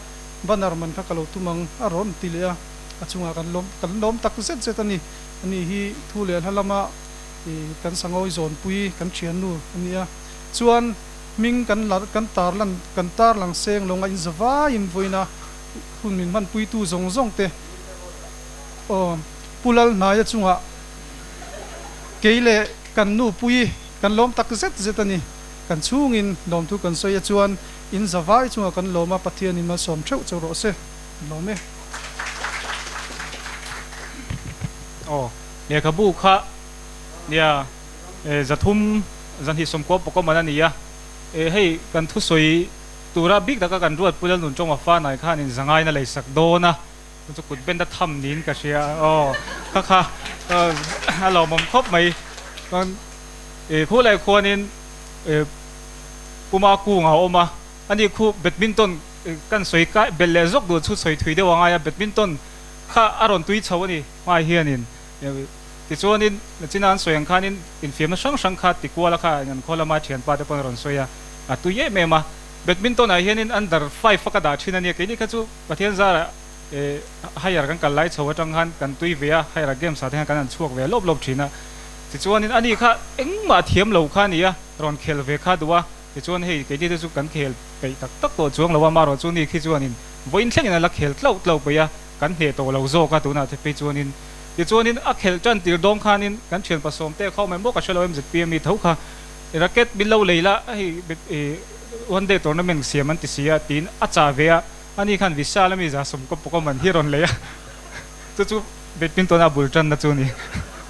banner man kha ka lo tum ang a rawn ti leh a, a chungah kan lawm kan lawm tak zet zet a ni. Ani hi thu leh hla lama i kan sangawi zawnpui kan thiannu a ni a. Chuan hming kan la kan tarlan kan tarlang seng lo nga inzavaiin vawiina hun min hmanpuitu zawng zawng te aw Pu Lalhnaia chungah Kei leh kan nu pui kan lawm tak zet zet a ni. Kan chhungin lawmthu kan sawi a chuan in zavai chungah kan lawm a, Pathianin malsawm theuh cheu rawh se. Lawm e. Aw, lehkhabu kha nia 300 290 pawh man a ni a, e hei kan thusawi tura bik taka kan ruat Pu Lalnuntawng Afa nai khanin zangaina leisak dawn a. Chu kut bend a tham niin ka hria aw kha kha a lawmawm khawp mai chuan ih khu lai khuanin ih puma kung a awm a ani khu badminton kan sawi kai belh leh zawk duh chu sawi thui deuh a ngai a badminton kha a rawn tui chho a ni hmai hianin tichuanin nachina an sawi ang khanin infiamna hrang hrang kha tikuala kha an khaw lama thianpa te pawn a rawn sawi a a tui em em a badminton ah hianin under five a ka dah thin a nia keini kha chu Pathian zarah eh higher kan kal lai chho atang khan kan tui ve a, higher games ah te khan kan han chhuak ve lawp lawp thin a. Tichuanin ani kha engmah thiam lo kha a ni a, rawn khel ve kha duh a. Tichuan hei keini te chu kan khel peih tak tak tawh chuang lo a, amaherawh chu ni khi chuanin vawiin thlengin a la khel tlauh tlauh peih a, kan hneh tawh lo zawk a tunah te phei chuanin. Tichuanin a khelh tan tir dawng khanin kan thian pasawm te kha awm em maw ka hre lo MZP ami tho kha racket min lo lei la hei one day tournament siam an ti si a tiin a chah ve a. Ani khan Vishal ami za sawm kawp pawh man hi rawn lei a, chu chu badminton a bul tanna chu ni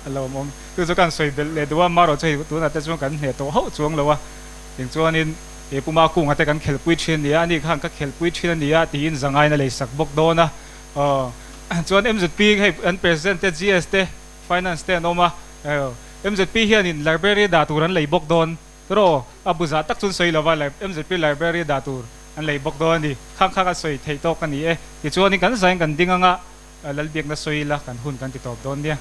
a lo awm. Chu chu kan sawi belh leh duh a, marawh chu hei tunah te chuan kan hneh tawh hauh chuang lo a, eng chuanin he Puma kunga te kan khelhpui thin a ni a, ani khan ka khelhpui thin a ni a tiin zangain a lei sak bawk dawn a. Aw chuan MZP hei an president te GS te finance te an awm a, MZP hianin library dah tur an lei bawk dawn. Tiraw a bu zah tak chuan sawi lova MZP Library dah tur an lei bawk dawn a ni. Khang kha ka sawi theih tawk a ni e. Tichuanin kan zain kan ding anga Lalbiakna sawi ila kan hun kan ti tawp dawn nia.